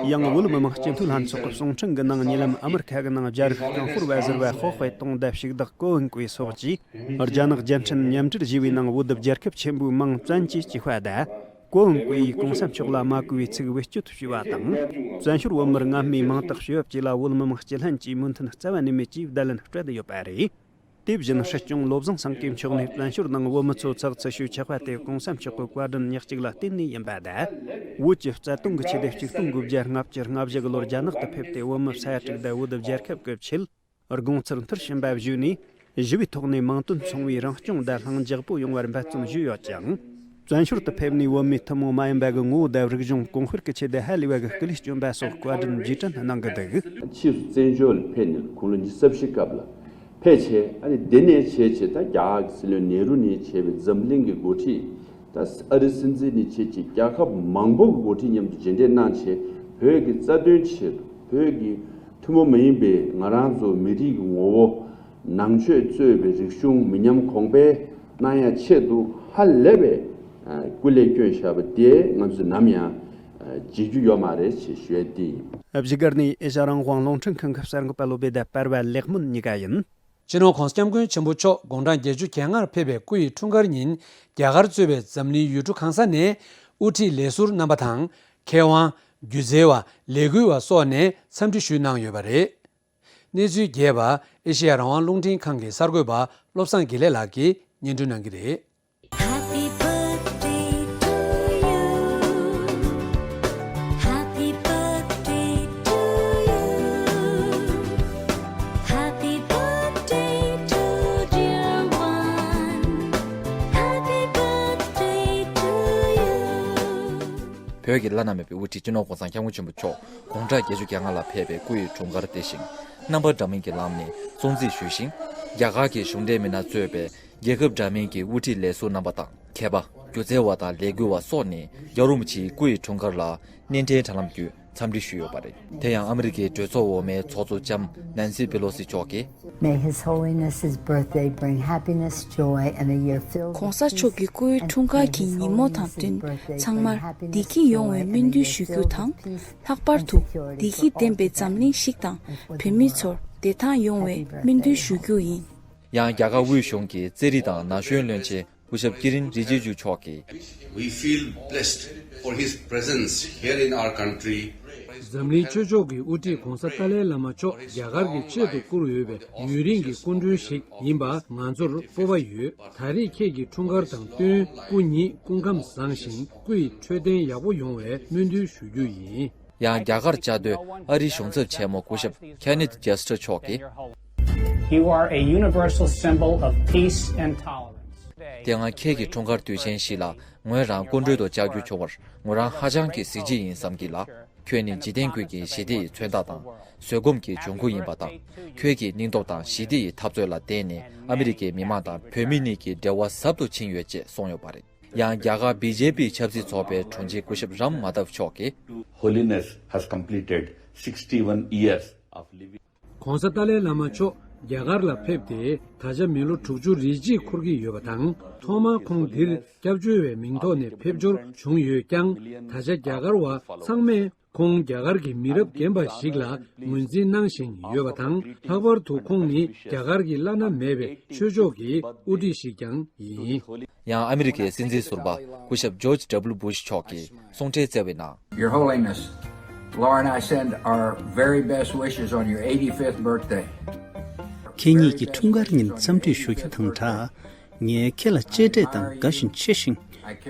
ཡང་བོད་མི་མང་སྤྱི་འཐུས་ལྷན་ཚོགས་ཀྱི་གསུང་འཕྲིན་གྱི་ནང་ཉེ་ལམ་ཨ་མི་རི་ཁ་གི་ནང་རྒྱ་རིགས་ཀྲང་ཧྥུར་བ་ཟུར་བ་ཧོ་ཧྥེ་ཏུང་དང་ཕྱུག་བདག་ཀོ་ཝུན་ཀུའེ་སོགས་ཀྱིས་རྒྱ་ནག་རྒྱལ་ཕྲན་མཉམ་འབྲེལ་ཞེས་པའི་ནང་བོད་རྒྱལ་ཁབ་ཆེན་པོའི་མིང་བཙན་གྱིས་བཅོས་པ་དང་། ཀོ་ཝུན་ཀུའེ་ཡིས་གོང་ས་མཆོག་ལ་མ་གུས་པའི་ཚིག་བེད་སྤྱོད་ཞུས་པ་དང་། བཙན་བྱོལ་བོད་མིར་སྔ་མའི་མིང་རྟགས་ཞུ་བ་བཅས་ལ་བོད་མི་མང་སྤྱི་ལྷན་གྱིས་མོས་མཐུན་རྩ་བ་ནས་མེད་ཅེས་བརྡ་ལན་སྤྲད་ཡོད་པ་རེད། དེ་བཞིན་སྲིད་སྐྱོང་བློ་བཟང་སེང་གེ་མཆོག་ནས་བཙན་བྱོལ་ནང་བོད་མི་ཚོ་ཚགས་ཚུད་ཤོས་ཆགས་པ་དེ་གོང་ས་མཆོག་གི་བཀའ་དྲིན་ཉག་གཅིག་ལ་བརྟེན་ནས་ཡིན་པ་དང་། བོད་ཀྱི་རྩ་དོན་གྱི་ཆེད་དུ་ཆིག་སྟོང་དགུ་བརྒྱ་ལྔ་བཅུ་ང་བཞི་གི་ལོར་རྒྱ་ནག་ཏུ་ཕེབས་ཏེ་བོད་མི་ས་ཡ་དྲུག་དང་བོད་རྒྱལ་ཁབ་ཀྱི་ཆེད་དགོངས་ཚུལ་མཐར་ཕྱིན་པ་བརྗོད་ནས། ཞི་བའི་ཐོག་ནས་མིང་དོན་མཚུངས་པའི་རང་སྐྱོང་དང་ལྷིང་འཇགས་པོ་ཡོང་བར་འབད་བརྩོན་ཞུས་ཡོད་ཅིང་། བཙན་བྱོལ་དུ་ཕེབས་ནས་བོད་མིའི་ཐུན་མོང་མ་ཡིན་པ་གི་ངོ་བོ་དང་རིག་གཞུང་གོང་སྤེལ་གྱི་ཆེད་དུ་ཧ་ལས་པ་གི་སྐུ་ལས་བསྐྱོན་པ་སོགས་བཀའ་དྲིན་རྗེས་དྲན་གནང་གི་འདུག། ཕྱིས་སུ་བཙན་བྱོལ་ཕེབས་ནས་དགུང་ལོ་ཉི་ཤུ་རྩ་བཞི་སྐབས་ལ་ཕེབས་བྱས། ཨ་ནི་འདི་ནས་བྱས་བྱས་ད་རྒྱ་གར་གྱི་སྲིད་བློན་ནེ་རུ་ནས་བྱས་པའི་འཛམ་གླིང་གི་འགོ་ཁྲིད། ད་ཨ་རི་སྲིད་འཛིན་ནས་བྱས་བྱས་རྒྱལ་ཁབ་མང་པོ་གི་འགོ་ཁྲིད་མཉམ་དུ་མཇལ་འཕྲད་གནང་བྱས། བོད་ཀྱི་རྩ་དོན་ཆེད་དུ། བོད་ཀྱི་ཐུན་མོང་མ་ཡིན་པའི་ང་རང་ཚོ་མི་རིགས་ཀྱི་ངོ་བོ། ནང་ཆོས་གཙོས་པའི་རིག་གཞུང་མི་ཉམས་གོང་འཕེལ་གནང་ཡ་ཆེད་དུ་ཧ་ལས་པའི་སྐུ་ལས་བསྐྱོན་བཞག་པ་དེ་ང་ཚོས་ནམ་ཡང་བརྗེད་རྒྱུ་ཡོད་མ་རེད་ཅེས་ཞུ་ཡ་དེ་ཡིན། བཞུགས་སྒར་ནས་ཨེ་ཤ་རང་དབང་རླུང་འཕྲིན་ཁང་གི་གསར་འགོད་པ་བློ་བྷེ་དང་པར་བ་ལེགས་སྨོན་གཉིས་ཀ་ཡིན། སྤྱི་ནོར་༧གོང་ས་༧སྐྱབས་མགོན་ཆེན་པོ་མཆོག་དགུང་གྲངས་བརྒྱད་ཅུ་གྱ་ལྔར་ཕེབས་པའི་སྐུ་ཡི་འཁྲུངས་སྐར་ཉིན། རྒྱ་གར་གཙོས་པའི་འཛམ་གླིང་ཡུལ་གྲུ་གང་ས་ནས་དབུ་ཁྲིད་ལས་ཟུར་རྣམ་པ་དང་། མཁས་དབང་། སྒྱུ་རྩལ་བ། ལས་འགུལ་བ་སོགས་ནས་འཚམས་འདྲི་ཞུས་གནང་ཡོད་པ་རེད། གནས་ཚུལ་རྒྱས་པ་ཨེ་ཤེ་ཡ་རང་དབང་རླུང་འཕྲིན་ཁང་གི་གསར་འགོད་པ་བློ་བཟང་དགེ་ལེགས་ལགས་ཀྱིས་སྙན་སྒྲོན་གནང་གི་རེད། Happy birthday to you. Happy birthday to you. Happy birthday to dear one. Happy birthday to you. བོད་ཀྱི་བླ་ན་མེད་པའི་དབུ་ཁྲིད་སྤྱི་ནོར་༧གོང་ས་༧སྐྱབས་མགོན་ཆེན་པོ་མཆོག་དགུང་གྲངས་བརྒྱད་ཅུ་གྱ་ལྔ་ལ་ཕེབས་པའི་སྐུ་ཡི་འཁྲུངས་སྐར་དེ་བཞིན་རྣམ་པ་འདྲ་མིན་གྱི་ལམ་ནས་སྲུང་བརྩི་ཞུས་ཤིང་། རྒྱ་གར་གྱི་གཞུང་འབྲེལ་མི་སྣ་གཙོས་པའི་རྒྱལ་ཁབ་འདྲ་མིན་གྱི་དབུ་ཁྲིད་ལས་ཟུར་རྣམ་པ་དང་། མཁས་པ། སྒྱུ་རྩལ་བ་དང་ལས་འགུལ་བ་སོགས་ནས་རྒྱལ་བ་རིན་པོ་ཆེའི་སྐུ་ཡི་འཁྲུངས་སྐར་ལ་སྣེ་འདྲེན་དྲ་ལམ་བརྒྱུད་འཚམས་འདྲི་ཞུས་ཡོད་པ་རེད། དེ་ཡང་ཨ་མི་རི་ཀའི་གྲོས་ཚོགས་འོག་མའི་ཚོགས་གཙོ་ལྕམ་ནན་སི་པེ་ལོ་སི་མཆོག་གིས། May His Holiness's birthday bring happiness, joy, and a year filled with ༧གོང་ས་མཆོག་གི་སྐུའི་འཁྲུངས་སྐར་གྱི་ཉིན་མོ་དང་བསྟུན་ཚང་མར་བདེ་སྐྱིད་ཡོང་བའི་སྨོན་འདུན་ཞུ་རྒྱུ་དང་། ལྷག་པར་དུ་བདེ་སྐྱིད་ལྡན་པའི་འཛམ་གླིང་ཞིག་དང་བོད་མི་ཚོར་བདེ་ཐང་ཡོང་བའི་སྨོན་འདུན་ཞུ་རྒྱུ་ཡིན། ཡང་རྒྱ་གར་དབུས་གཞུང་གི་རྩེད་རིགས་དང་ན་གཞོན་བློན་ཆེན་སྐུ་ཞབས་ཀི་རིན་རི་ཇི་ཇུ་མཆོག་གིས། We feel blessed for his presence here in our country. འཛམ་གླིང་ཆོས་ཕྱོགས་ཀྱི་དབུ་ཁྲིད་༧གོང་ས་ཏཱ་ལའི་བླ་མ་མཆོག་རྒྱ་གར་གྱི་ཆེད་དུ་བསྐུར་ཡོད་པའི་ཡུན་རིང་གི་སྐུ་མགྲོན་ཞིག་ཡིན་པ་ང་ཚོར་སྤོབས་པ་ཡོད། ད་རེས་ཁྱེད་ཀྱི་འཁྲུངས་སྐར་དང་བསྟུན་སྐུ་ཉིད་སྐུ་ཁམས་བཟང་ཞིང་སྐུ་ཡི་འཕྲོད་བསྟེན་ཡག་པོ་ཡོང་བའི་སྨོན་འདུན་ཞུ་རྒྱུ་ཡིན། ཡང་རྒྱ་གར་བཅའ་སྡོད་ཨ་རིའི་གཞུང་ཚབ་ཆེན་མོ་སྐུ་ཞབས་ཁེ་ནེཐ་ཇེ་སི་ཊར་མཆོག་གིས། You are a universal symbol of peace and tolerance. དེ་སྔ་ཁྱེད་ཀྱི་འཁྲུངས་སྐར་དུས་ཆེན་ཞིག་ལ་ངོས་རང་སྐུ་མགྲོན་དུ་བཅར་རྒྱུ་བྱུང་བར་ངོས་རང་ཧ་ཅང་གི་གཟི་བརྗིད་ཡིན་བསམ་གྱི་ལ། ཁྱོད་ནི་འཇིག་རྟེན་ཀུན་གྱི་ཞི་བདེ་ཡི་མཚོན་རྟགས་དང་བཟོད་སྒོམ་གྱི་འབྱུང་ཁུངས་ཡིན་པ་དང་། ཁྱོད་ཀྱི་སྙིང་སྟོབས་དང་ཞི་བདེ་ཡི་འཐབ་རྩོད་ལ་བརྟེན་ནས་ཨ་མི་རི་ཀའི་མི་མང་དང་བོད་མི་གཉིས་ཀྱི་འབྲེལ་བ་ཟབ་ཏུ་ཕྱིན་ཡོད་ཅེས་གསུངས་ཡོད་པ་རེད། ཡང་རྒྱ་གར་བི་ཇེ་པི་ཆབ་སྲིད་ཚོགས་པའི་དྲུང་ཆེ་སྐུ་ཞབས་རམ་མ་དབ་མཆོག་གིས། Holiness has completed sixty-one years of living. ༧གོང་ས་ཏཱ་ལའི་བླ་མ་མཆོག་རྒྱ་གར་ལ་ཕེབས་ཏེ་ད་ཆ་མི་ལོ་དྲུག་ཅུ་རེ་གཅིག་འཁོར་གྱི་ཡོད་པ་དང་། ཐོག་མར་ཁོང་འདིར་སྐྱབས་བཅོལ་བའི་མིང་ཐོག་ནས་ཕེབས་འབྱོར་བྱུང་ཡོད་ཀྱང་། ད་ཆ་རྒྱ་གར་བ་ཚང་མས་ཁོང་རྒྱ་གར་གྱི་མི་རབས་རྒན་པ་ཞིག་ལ་ངོས་འཛིན་གནང་བཞིན་ཡོད་པ་དང་། ལྷག་པར་དུ་ཁོང་ནི་རྒྱ་གར་གྱི་བླ་ན་མེད་པའི་ཆོས་ཕྱོགས་ཀྱི་དབུ་ཁྲིད་ཞིག་ཀྱང་ཡིན། ཡང་ཨ་མི་རི་ཀའི་སྲིད་འཛིན་ཟུར་པ་སྐུ་ཞབས་ཇོརྗ་ཌབ་ལུ་བུ་ཤ་མཆོག་གིས་གསུང་འཕྲིན་བསྩལ་བའི་ནང་། Your Holiness, Laura and I send our very best wishes on your eighty-fifth birthday. ཁྱེད་ཉིད་ཀྱི་འཁྲུངས་སྐར་ཉིན་འཚམས་འདྲི་ཞུ་རྒྱུ་དང་སྦྲགས། ངས་ཁྱེད་ལ་གཅེས་སྤྲས་དང་དགའ་བཞིན་ཆེ་ཞིང་།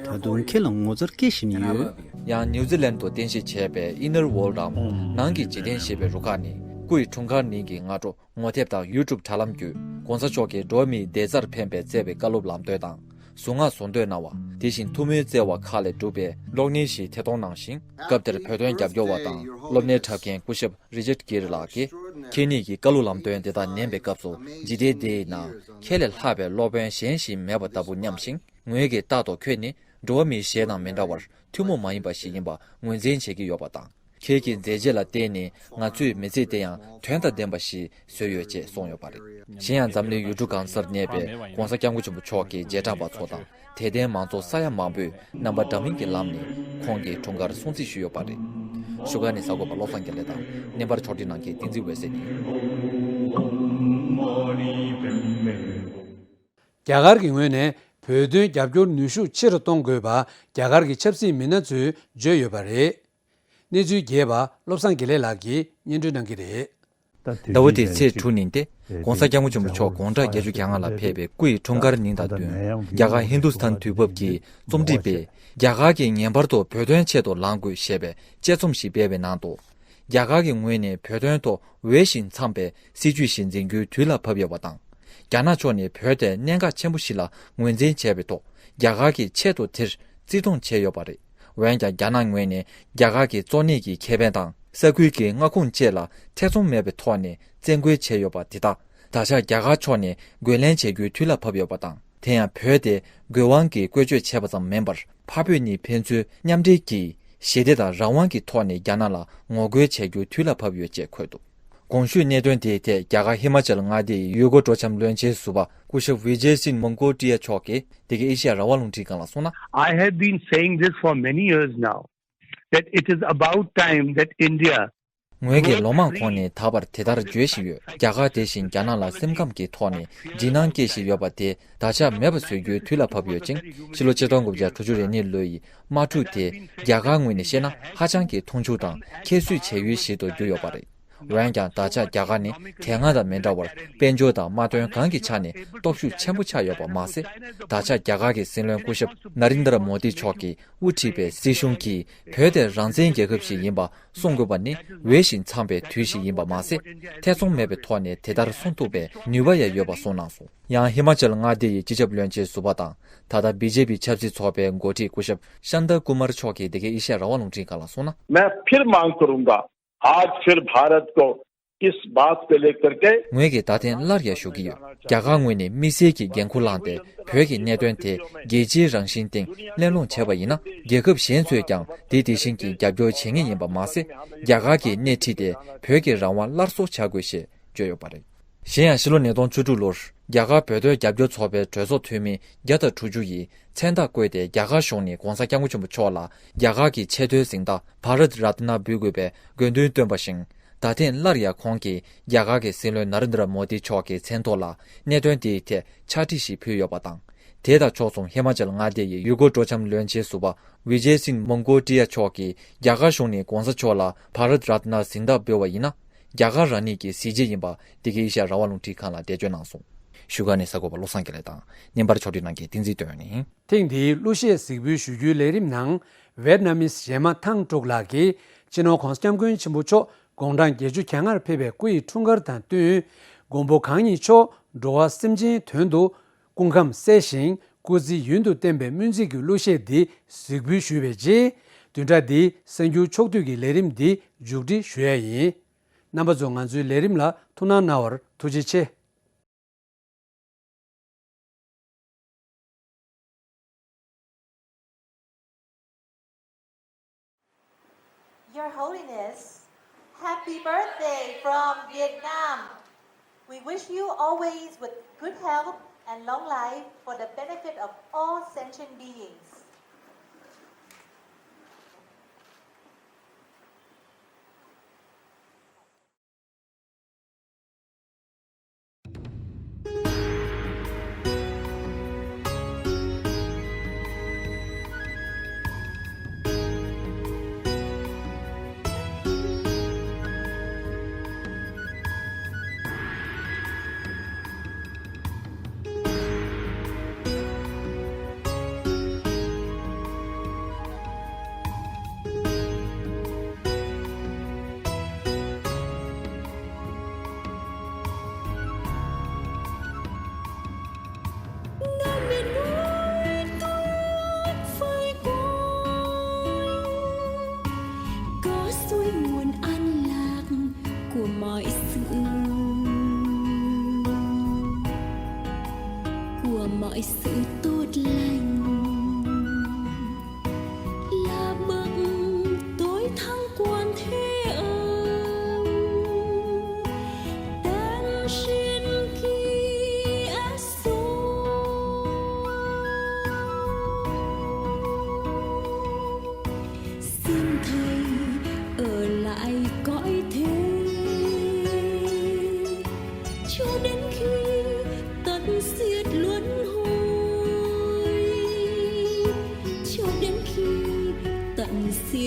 ད་དུང་ཁྱེད་ལ་ངོ་མཚར་སྐྱེ་བཞིན་ཡོད། ཡང་ནིའུ་ཛི་ལན་དུ་རྟེན་གཞི་བྱས་པའི་Inner World འམ་ནང་གི་འཇིག་རྟེན་ཞེས་པའི་རུ་ཁག་ནི། སྐུ་ཡི་འཁྲུངས་སྐར་ཉིན་གྱི་སྔ་དྲོ་ངོ་དེབ་དང་YouTube་དྲ་ལམ་བརྒྱུད། ྋགོང་ས་མཆོག་གིས་འགྲོ་བ་མིའི་བདེ་རྩར་ཕན་པའི་བརྩེ་བའི་བཀའ་སློབ་ལམ་སྟོན་དང་། གཟུངས་སྔགས་ཟུང་འདོན་གནང་བ། དེ་བཞིན་ཐུགས་སྨོན་བསྩལ་བ་ཁག་ལས་གྲུབ་པའི་གློག་བརྙན་ཞིག་ཐད་གཏོང་གནང་ཞིང་། སྐབས་དེར་བོད་དོན་རྒྱབ་སྐྱོར་བ་དང་སློབ་གཉེར་འཁྲབ་མཁན་སྐུ་ཞབས་Richard Gere ལགས་ཀྱིས། ཁྱེད་ཉིད་ཀྱི་བཀའ་སློབ་ལམ་སྟོན་དེ་དག་ཉན་པའི་སྐབས་སུ། འཇིག་རྟེན་འདིའི་ནང་ཁྱེད་ལས་ལྷག་པའི་སློབ་དཔོན་གཞན་ཞིག་མེད་པ་ལྟ་བུ་སྙམ་ཞིང་། ངོས་ཀྱིས་རྟག་ཏུ་ཁྱེད་ནི་འགྲོ་བ་མིའི་གཞས་དང་མི་འདྲ་བར་ཐུན་མོང་མ་ཡིན་པ་ཞིག་ཡིན་པ་ངོས་འཛིན་བྱེད་ཀྱི་ཡོད་པ་དང་། ཁྱེད་ཀྱི་མཛད་རྗེས་ལ་བརྟེན་ནས་ང་ཚོས་མི་ཚེ་དེ་ཡང་དོན་དང་ལྡན་པ་ཞིག་བཟོས་ཡོད་ཅེས་གསུངས་ཡོད་པ་རེད། གཞན་ཡང་འཛམ་གླིང་ཡུལ་གྲུ་གང་སར་གནས་པའི་ྋགོང་ས་ྋསྐྱབས་མགོན་ཆེན་པོ་མཆོག་གི་རྗེས་འབྲང་པ་ཚོ་དང་དད་ལྡན་མང་ཚོགས་ས་ཡ་མང་པོས་རྣམ་པ་འདྲ་མིན་གྱི་ལམ་ནས་ཁོང་གི་འཁྲུངས་སྐར་སྲུང་བརྩི་ཞུས་ཡོད་པ་རེད། བཞུགས་སྒར་ནས་གསར་འགོད་པ་བློ་བཟང་དགེ་ལེགས་དང་། བརྙན་པར་ཕྱོགས་སྒྲིག་གནང་མཁན་བསྟན་འཛིན་འོད་ཟེར་ཡིན། རྒྱ་གར་གྱི་ངོས་ནས་བོད་དོན་རྒྱབ་སྐྱོར་ནུས་ཤུགས་ཆེ་རུ་གཏོང་དགོས་པ་རྒྱ་གར་གྱི་ཆབ་སྲིད་མི་སྣ་ཚོས་བརྗོད་ཡོད་པ་རེད། གནས་ཚུལ་རྒྱས་པ་བློ་བཟང་དགེ་ལེགས་ལགས་ཀྱིས་སྙན་སྒྲོན་གནང་གི་རེད། ཟླ་བ་འདིའི་ཚེས་དྲུག་ཉིན་ཏེ། ྋགོང་ས་ྋསྐྱབས་མགོན་ཆེན་པོ་མཆོག་དགུང་གྲངས་བརྒྱད་ཅུ་གྱ་ལྔ་ལ་ཕེབས་པའི་སྐུ་ཡི་འཁྲུངས་སྐར་ཉིན་དང་བསྟུན། རྒྱ་གར་ཧིན་དུ་སི་ཐན་དུས་བབ་ཀྱི་རྩོམ་སྒྲིག་པས། རྒྱ་གར་གྱིས་ངེས་པར་དུ་བོད་དོན་ཆེད་དུ་ལངས་དགོས་ཞེས་པའི་དཔྱད་རྩོམ་ཞིག་སྤེལ་བའི་ནང་དུ། རྒྱ་གར་གྱི་ངོས་ནས་བོད་དོན་ཐོག་འོས་ཤིང་འཚམས་པའི་སྲིད་ཇུས་ཤིག་འཛིན་རྒྱུའི་དུས་ལ་བབ་ཡོད་པ་དང་། རྒྱ་ནག་ཕྱོགས་ནས་བོད་དེ་གནད་འགག་ཆེན་པོ་ཞིག་ལ་ངོས་འཛིན་བྱས་པའི་ཐོག་རྒྱ་གར་གྱིས་ཆེད་དུ་དེར་བརྩི་མཐོང་བྱས་ཡོད་པ་རེད། འོན་ཀྱང་རྒྱ་ནག་ངོས་ནས་རྒྱ་གར་གྱི་གཙོ་གནད་ཀྱི་ཁེ་ཕན་དང་ས་ཁུལ་གྱི་མངའ་ཁོངས་བཅས་ལ་ཐེ་ཚོམ་མེད་པའི་ཐོག་ནས་བཙན་རྒོལ་བྱས་ཡོད་པ་དེ་དག་ད་ཆ་རྒྱ་གར་ཕྱོགས་ནས་རྒོལ་ལན་བྱེད་རྒྱུའི་དུས་ལ་བབ་ཡོད་པ་དང་། དེ་ཡང་བོད་དེ་དགོས་དབང་གིས་བཀོལ་སྤྱོད་བྱས་པ་ཙམ་མིན་པར། འཕགས་བོད་གཉིས་ཕན་ཚུན་མཉམ་འབྲེལ་གྱིས་ཞི་བདེ་དང་རང་དབང་གི་ཐོག་ནས་རྒྱ་ནག་ལ་ངོ་རྒོལ་བྱ་རྒྱུའི་དུས་ལ་བབ་ཡོད་ཅེས་འཁོད་འདུག་གོང་ཞུས་གནད་དོན་དེའི་ཐད་རྒྱ་གར་ཧི་མ་ཅལ་མངའ་སྡེ་ཡི་ཡུལ་སྐོར་སྤྲོ་འཆམ་བློན་ཆེན་ཟུར་པ་སྐུ་ཞབས་Vijay Singh Mangotia མཆོག་གིས་འདི་གའི་ཨེ་ཤེ་ཡ་རང་དབང་རླུང་འཕྲིན་ཁང་ལ་གསུངས་ན། I have been saying this for many years now, that it is about time that India ངོས་ཀྱིས་ལོ་མང་གོང་ནས་ད་བར་དེ་ལྟར་བརྗོད་བཞིན་ཡོད། རྒྱ་གར་དེ་བཞིན་རྒྱ་ནག་ལ་སེམས་ཁམས་ཀྱི་ཐོག་ནས་འཇིགས་སྣང་སྐྱེ་བཞིན་ཡོད་པ་དེ་ད་ཆ་མེད་པ་བཟོ་རྒྱུའི་དུས་ལ་བབ་ཡོད་ཅིང་། ཕྱི་ལོ་ཆིག་སྟོང་དགུ་བརྒྱ་དྲུག་ཅུ་རེ་གཉིས་ལོའི་དམག་འཁྲུག་དེ་རྒྱ་གར་ངོས་ནས་བཤད་ན་ཧ་ཅང་གི་མཐོང་ཆུང་དང་ཁྱད་གསོད་བྱ་ཡུལ་ཞིག་ཏུ་གྱུར་ཡོད་པ་རེད། འོན་ཀྱང་ད་ཆ་རྒྱ་གར་ནི་དེ་སྔ་དང་མི་འདྲ་བར་དཔལ་འབྱོར་དང་དམག་དོན་གང་གི་ཆ་ནས་སྟོབས་ཤུགས་ཆེན་པོ་ཆགས་ཡོད་པ་མ་ཟད། ད་ཆ་རྒྱ་གར་གྱི་སྲིད་བློན་སྐུ་ཞབས་ནཱ་རིན་དར་མོ་དི་མཆོག་གིས་དབུ་ཁྲིད་པའི་སྲིད་གཞུང་གིས་བོད་དེ་རང་བཙན་རྒྱལ་ཁབ་ཞིག་ཡིན་པ་སྲུང་དགོས་པ་ནི་འོས་ཤིང་འཚམས་པའི་དུས་ཤིག་ཡིན་པ་མ་ཟད། ཐེ་ཚོམ་མེད་པའི་ཐོག་ནས་དེ་ལྟར་སྲུང་ཐུབ་པའི་ནུས་པ་ཡང་ཡོད་པ་གསུངས་གནང་སོང་། ཡང་ཧི་མ་ཅལ་མངའ་སྡེ་ཡི་སྤྱི་ཁྱབ་བློན་ཆེན་ཟུར་པ་དང་། ད་ལྟ་བི་ཇེ་པི་ཆབ་སྲིད་ཚོགས་པའི་འགོ་ཁྲིད་སྐུ་ཞབས་ཤཱནྟ་ཀུ་མར་མཆོག་གིས་འདི་གའི་ཨེ་ཤེ་ཡ་རང་དབང་རླུང་འཕྲིན་ཁང་ལ་གསུངས་ན། मैं फिर मांग करूंगा, आज फिर भारत को इस बात को लेकर के ངོས་ཀྱིས་ད་ཐེངས་སླར་ཡང་ཞུ་གི་ཡོད། རྒྱ་གར་ངོས་ནས་དམིགས་བསལ་གྱི་འགན་འཁུར་བླངས་ཏེ་བོད་ཀྱི་གནད་དོན་དེ་རྒྱལ་སྤྱིའི་རང་བཞིན་སྟེང་གླེང་སློང་བྱས་པ་ཡིན་ན། རྒྱལ་ཁབ་གཞན་ཚོས་ཀྱང་དེ་དེ་བཞིན་གྱི་རྒྱབ་སྐྱོར་བྱེད་ངེས་ཡིན་པ་མ་ཟད། རྒྱ་གར་གྱིས་སྣེ་ཁྲིད་དེ་བོད་ཀྱི་རང་དབང་སླར་གསོ་བྱ་དགོས་ཞེས་བརྗོད་ཡོད་པ་རེད། གཞན་ཡང་ཕྱི་ལོ་ཉིས་སྟོང་བཅུ་དྲུག་ལོར་རྒྱ་གར་བོད་དོན་རྒྱབ་སྐྱོར་ཚོགས་པའི་གྲོས་ཚོགས་འཐུས་མི་བརྒྱ་དང་དྲུག་ཅུ་ཡིས་མཚན་རྟགས་བཀོད་དེ་རྒྱ་གར་གཞུང་ནས་ྋགོང་ས་ྋསྐྱབས་མགོན་ཆེན་པོ་མཆོག་ལ་རྒྱ་གར་གྱི་ཆེས་མཐོའི་གཟེངས་རྟགས་བྷ་རཏ་རཏ་ན་འབུལ་དགོས་པའི་དགོས་འདུན་བཏོན་པ་བཞིན། ད་ཐེངས་སླར་ཡང་ཁོང་གིས་རྒྱ་གར་གྱི་སྲིད་བློན་ནཱ་རེན་དྲ་མོ་དི་མཆོག་གི་མཚན་ཐོག་ལ་གནད་དོན་དེའི་ཐད་ཕྱག་བྲིས་ཤིག་ཕུལ་ཡོད་པ་དང་། དེ་དང་ཕྱོགས་མཚུངས་ཧི་མ་ཅལ་མངའ་སྡེ་ཡི་ཡུལ་སྐོར་སྤྲོ་འཆམ་བློན་ཆེན་ཟུར་པ་ཝི་ཇེ་སིན་མོང་གོ་ཏི་ཡ་མཆོག་གིས་རྒྱ་གར་གཞུང་ནས་ྋགོང་ས་མཆོག་ལ་བྷ་རཏ་རཏ་ན་གཟེངས་རྟགས་འབུལ་བ་ཡིན་ན། རྒྱ་གར་རང་ཉིད་ཀྱི་གཟི་བརྗིད་ཡིན་པ་འདི་གའི་ཨེ་ཤེ་ཡ་རང་དབང་རླུང་འཕྲིན་ཁང་ལ་འགྲེལ་བརྗོད་གནང་སོང་། བཞུགས་སྒར་ནས་གསར་འགོད་པ་བློ་བཟང་དགེ་ལེགས་དང་། བརྙན་པར་ཕྱོགས་སྒྲིག་གནང་མཁན་བསྟན་འཛིན་དོན་ཡིན། ཐེངས་འདིའི་གླུ་གཞས་གཟིགས་འབུལ་ཞུ་རྒྱུའི་ལས་རིམ་ནང་། ཝེད་ནམ་མིས་གཞས་མ་ཐང་ཀྲུག་ལགས་ཀྱིས་སྤྱི་ནོར་༧གོང་ས་༧སྐྱབས་མགོན་ཆེན་པོ་མཆོག་དགུང་གྲངས་བརྒྱད་ཅུ་གྱ་ལྔར་ཕེབས་པའི་སྐུ་ཡི་འཁྲུངས་སྐར་དང་བསྟུན། མགོན་པོ་གང་ཉིད་མཆོག་འགྲོ་བ་སེམས་ཅན་དོན་དུ་སྐུ་ཁམས་གསལ་ཞིང་སྐུ་ཚེ་ཡུན་དུ་བརྟན་པའི་སྨོན་ཚིག་གི་གླུ་གཞས་འདི་གཟིགས་འབུལ་ཞུས་པའི་རྗེས། བདུན་ཕྲག་འདིའི་གསར་འགྱུར་ཕྱོགས་བསྡུས་ཀྱི་ལས་རིམ་འདི་མཇུག་སྒྲིལ་ཞུ་ཡ་ཡིན། རྣམ་པ་ཚོ་ང་ཚོའི་ལས་རིམ་ལ་ཐུགས་སྣང་གནང་བར་ཐུགས་རྗེ་ཆེ། Your Holiness, happy birthday from Vietnam. We wish you always with good health and long life for the benefit of all sentient beings.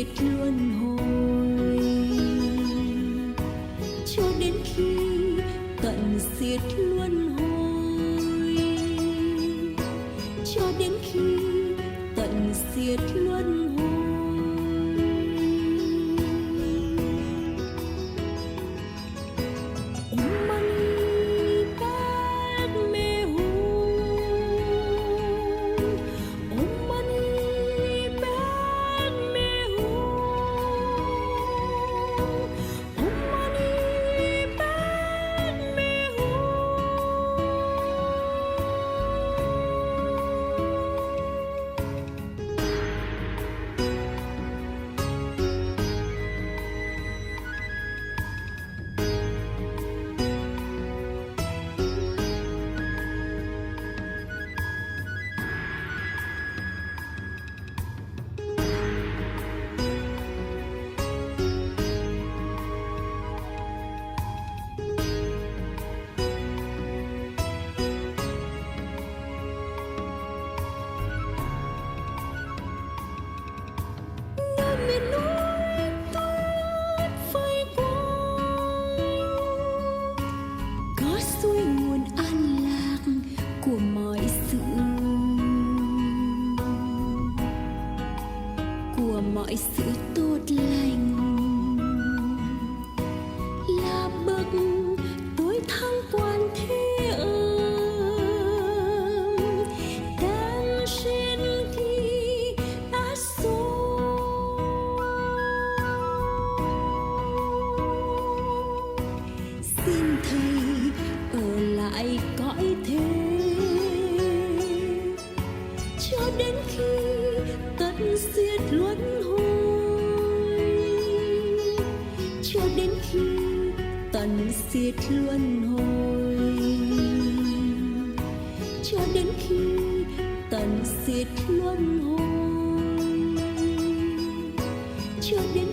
diệt luân hồi, cho đến khi tận diệt luân hồi, cho đến khi tận diệt luân hồi. Om Mani Padme Hum. Om Mani Padme Hum. Om Mani Padme Hum. Nơi miền núi tuyết vây quanh, có suối nguồn an lạc của mọi sự, của mọi sự tốt lành, là bậc tối thắng quan thế âm, đang trên thi Aso. Xin Thầy ở lại cõi thế, cho đến khi tận diệt luân hồi, cho đến khi tận diệt luân hồi, cho đến khi tận diệt luân hồi, cho đến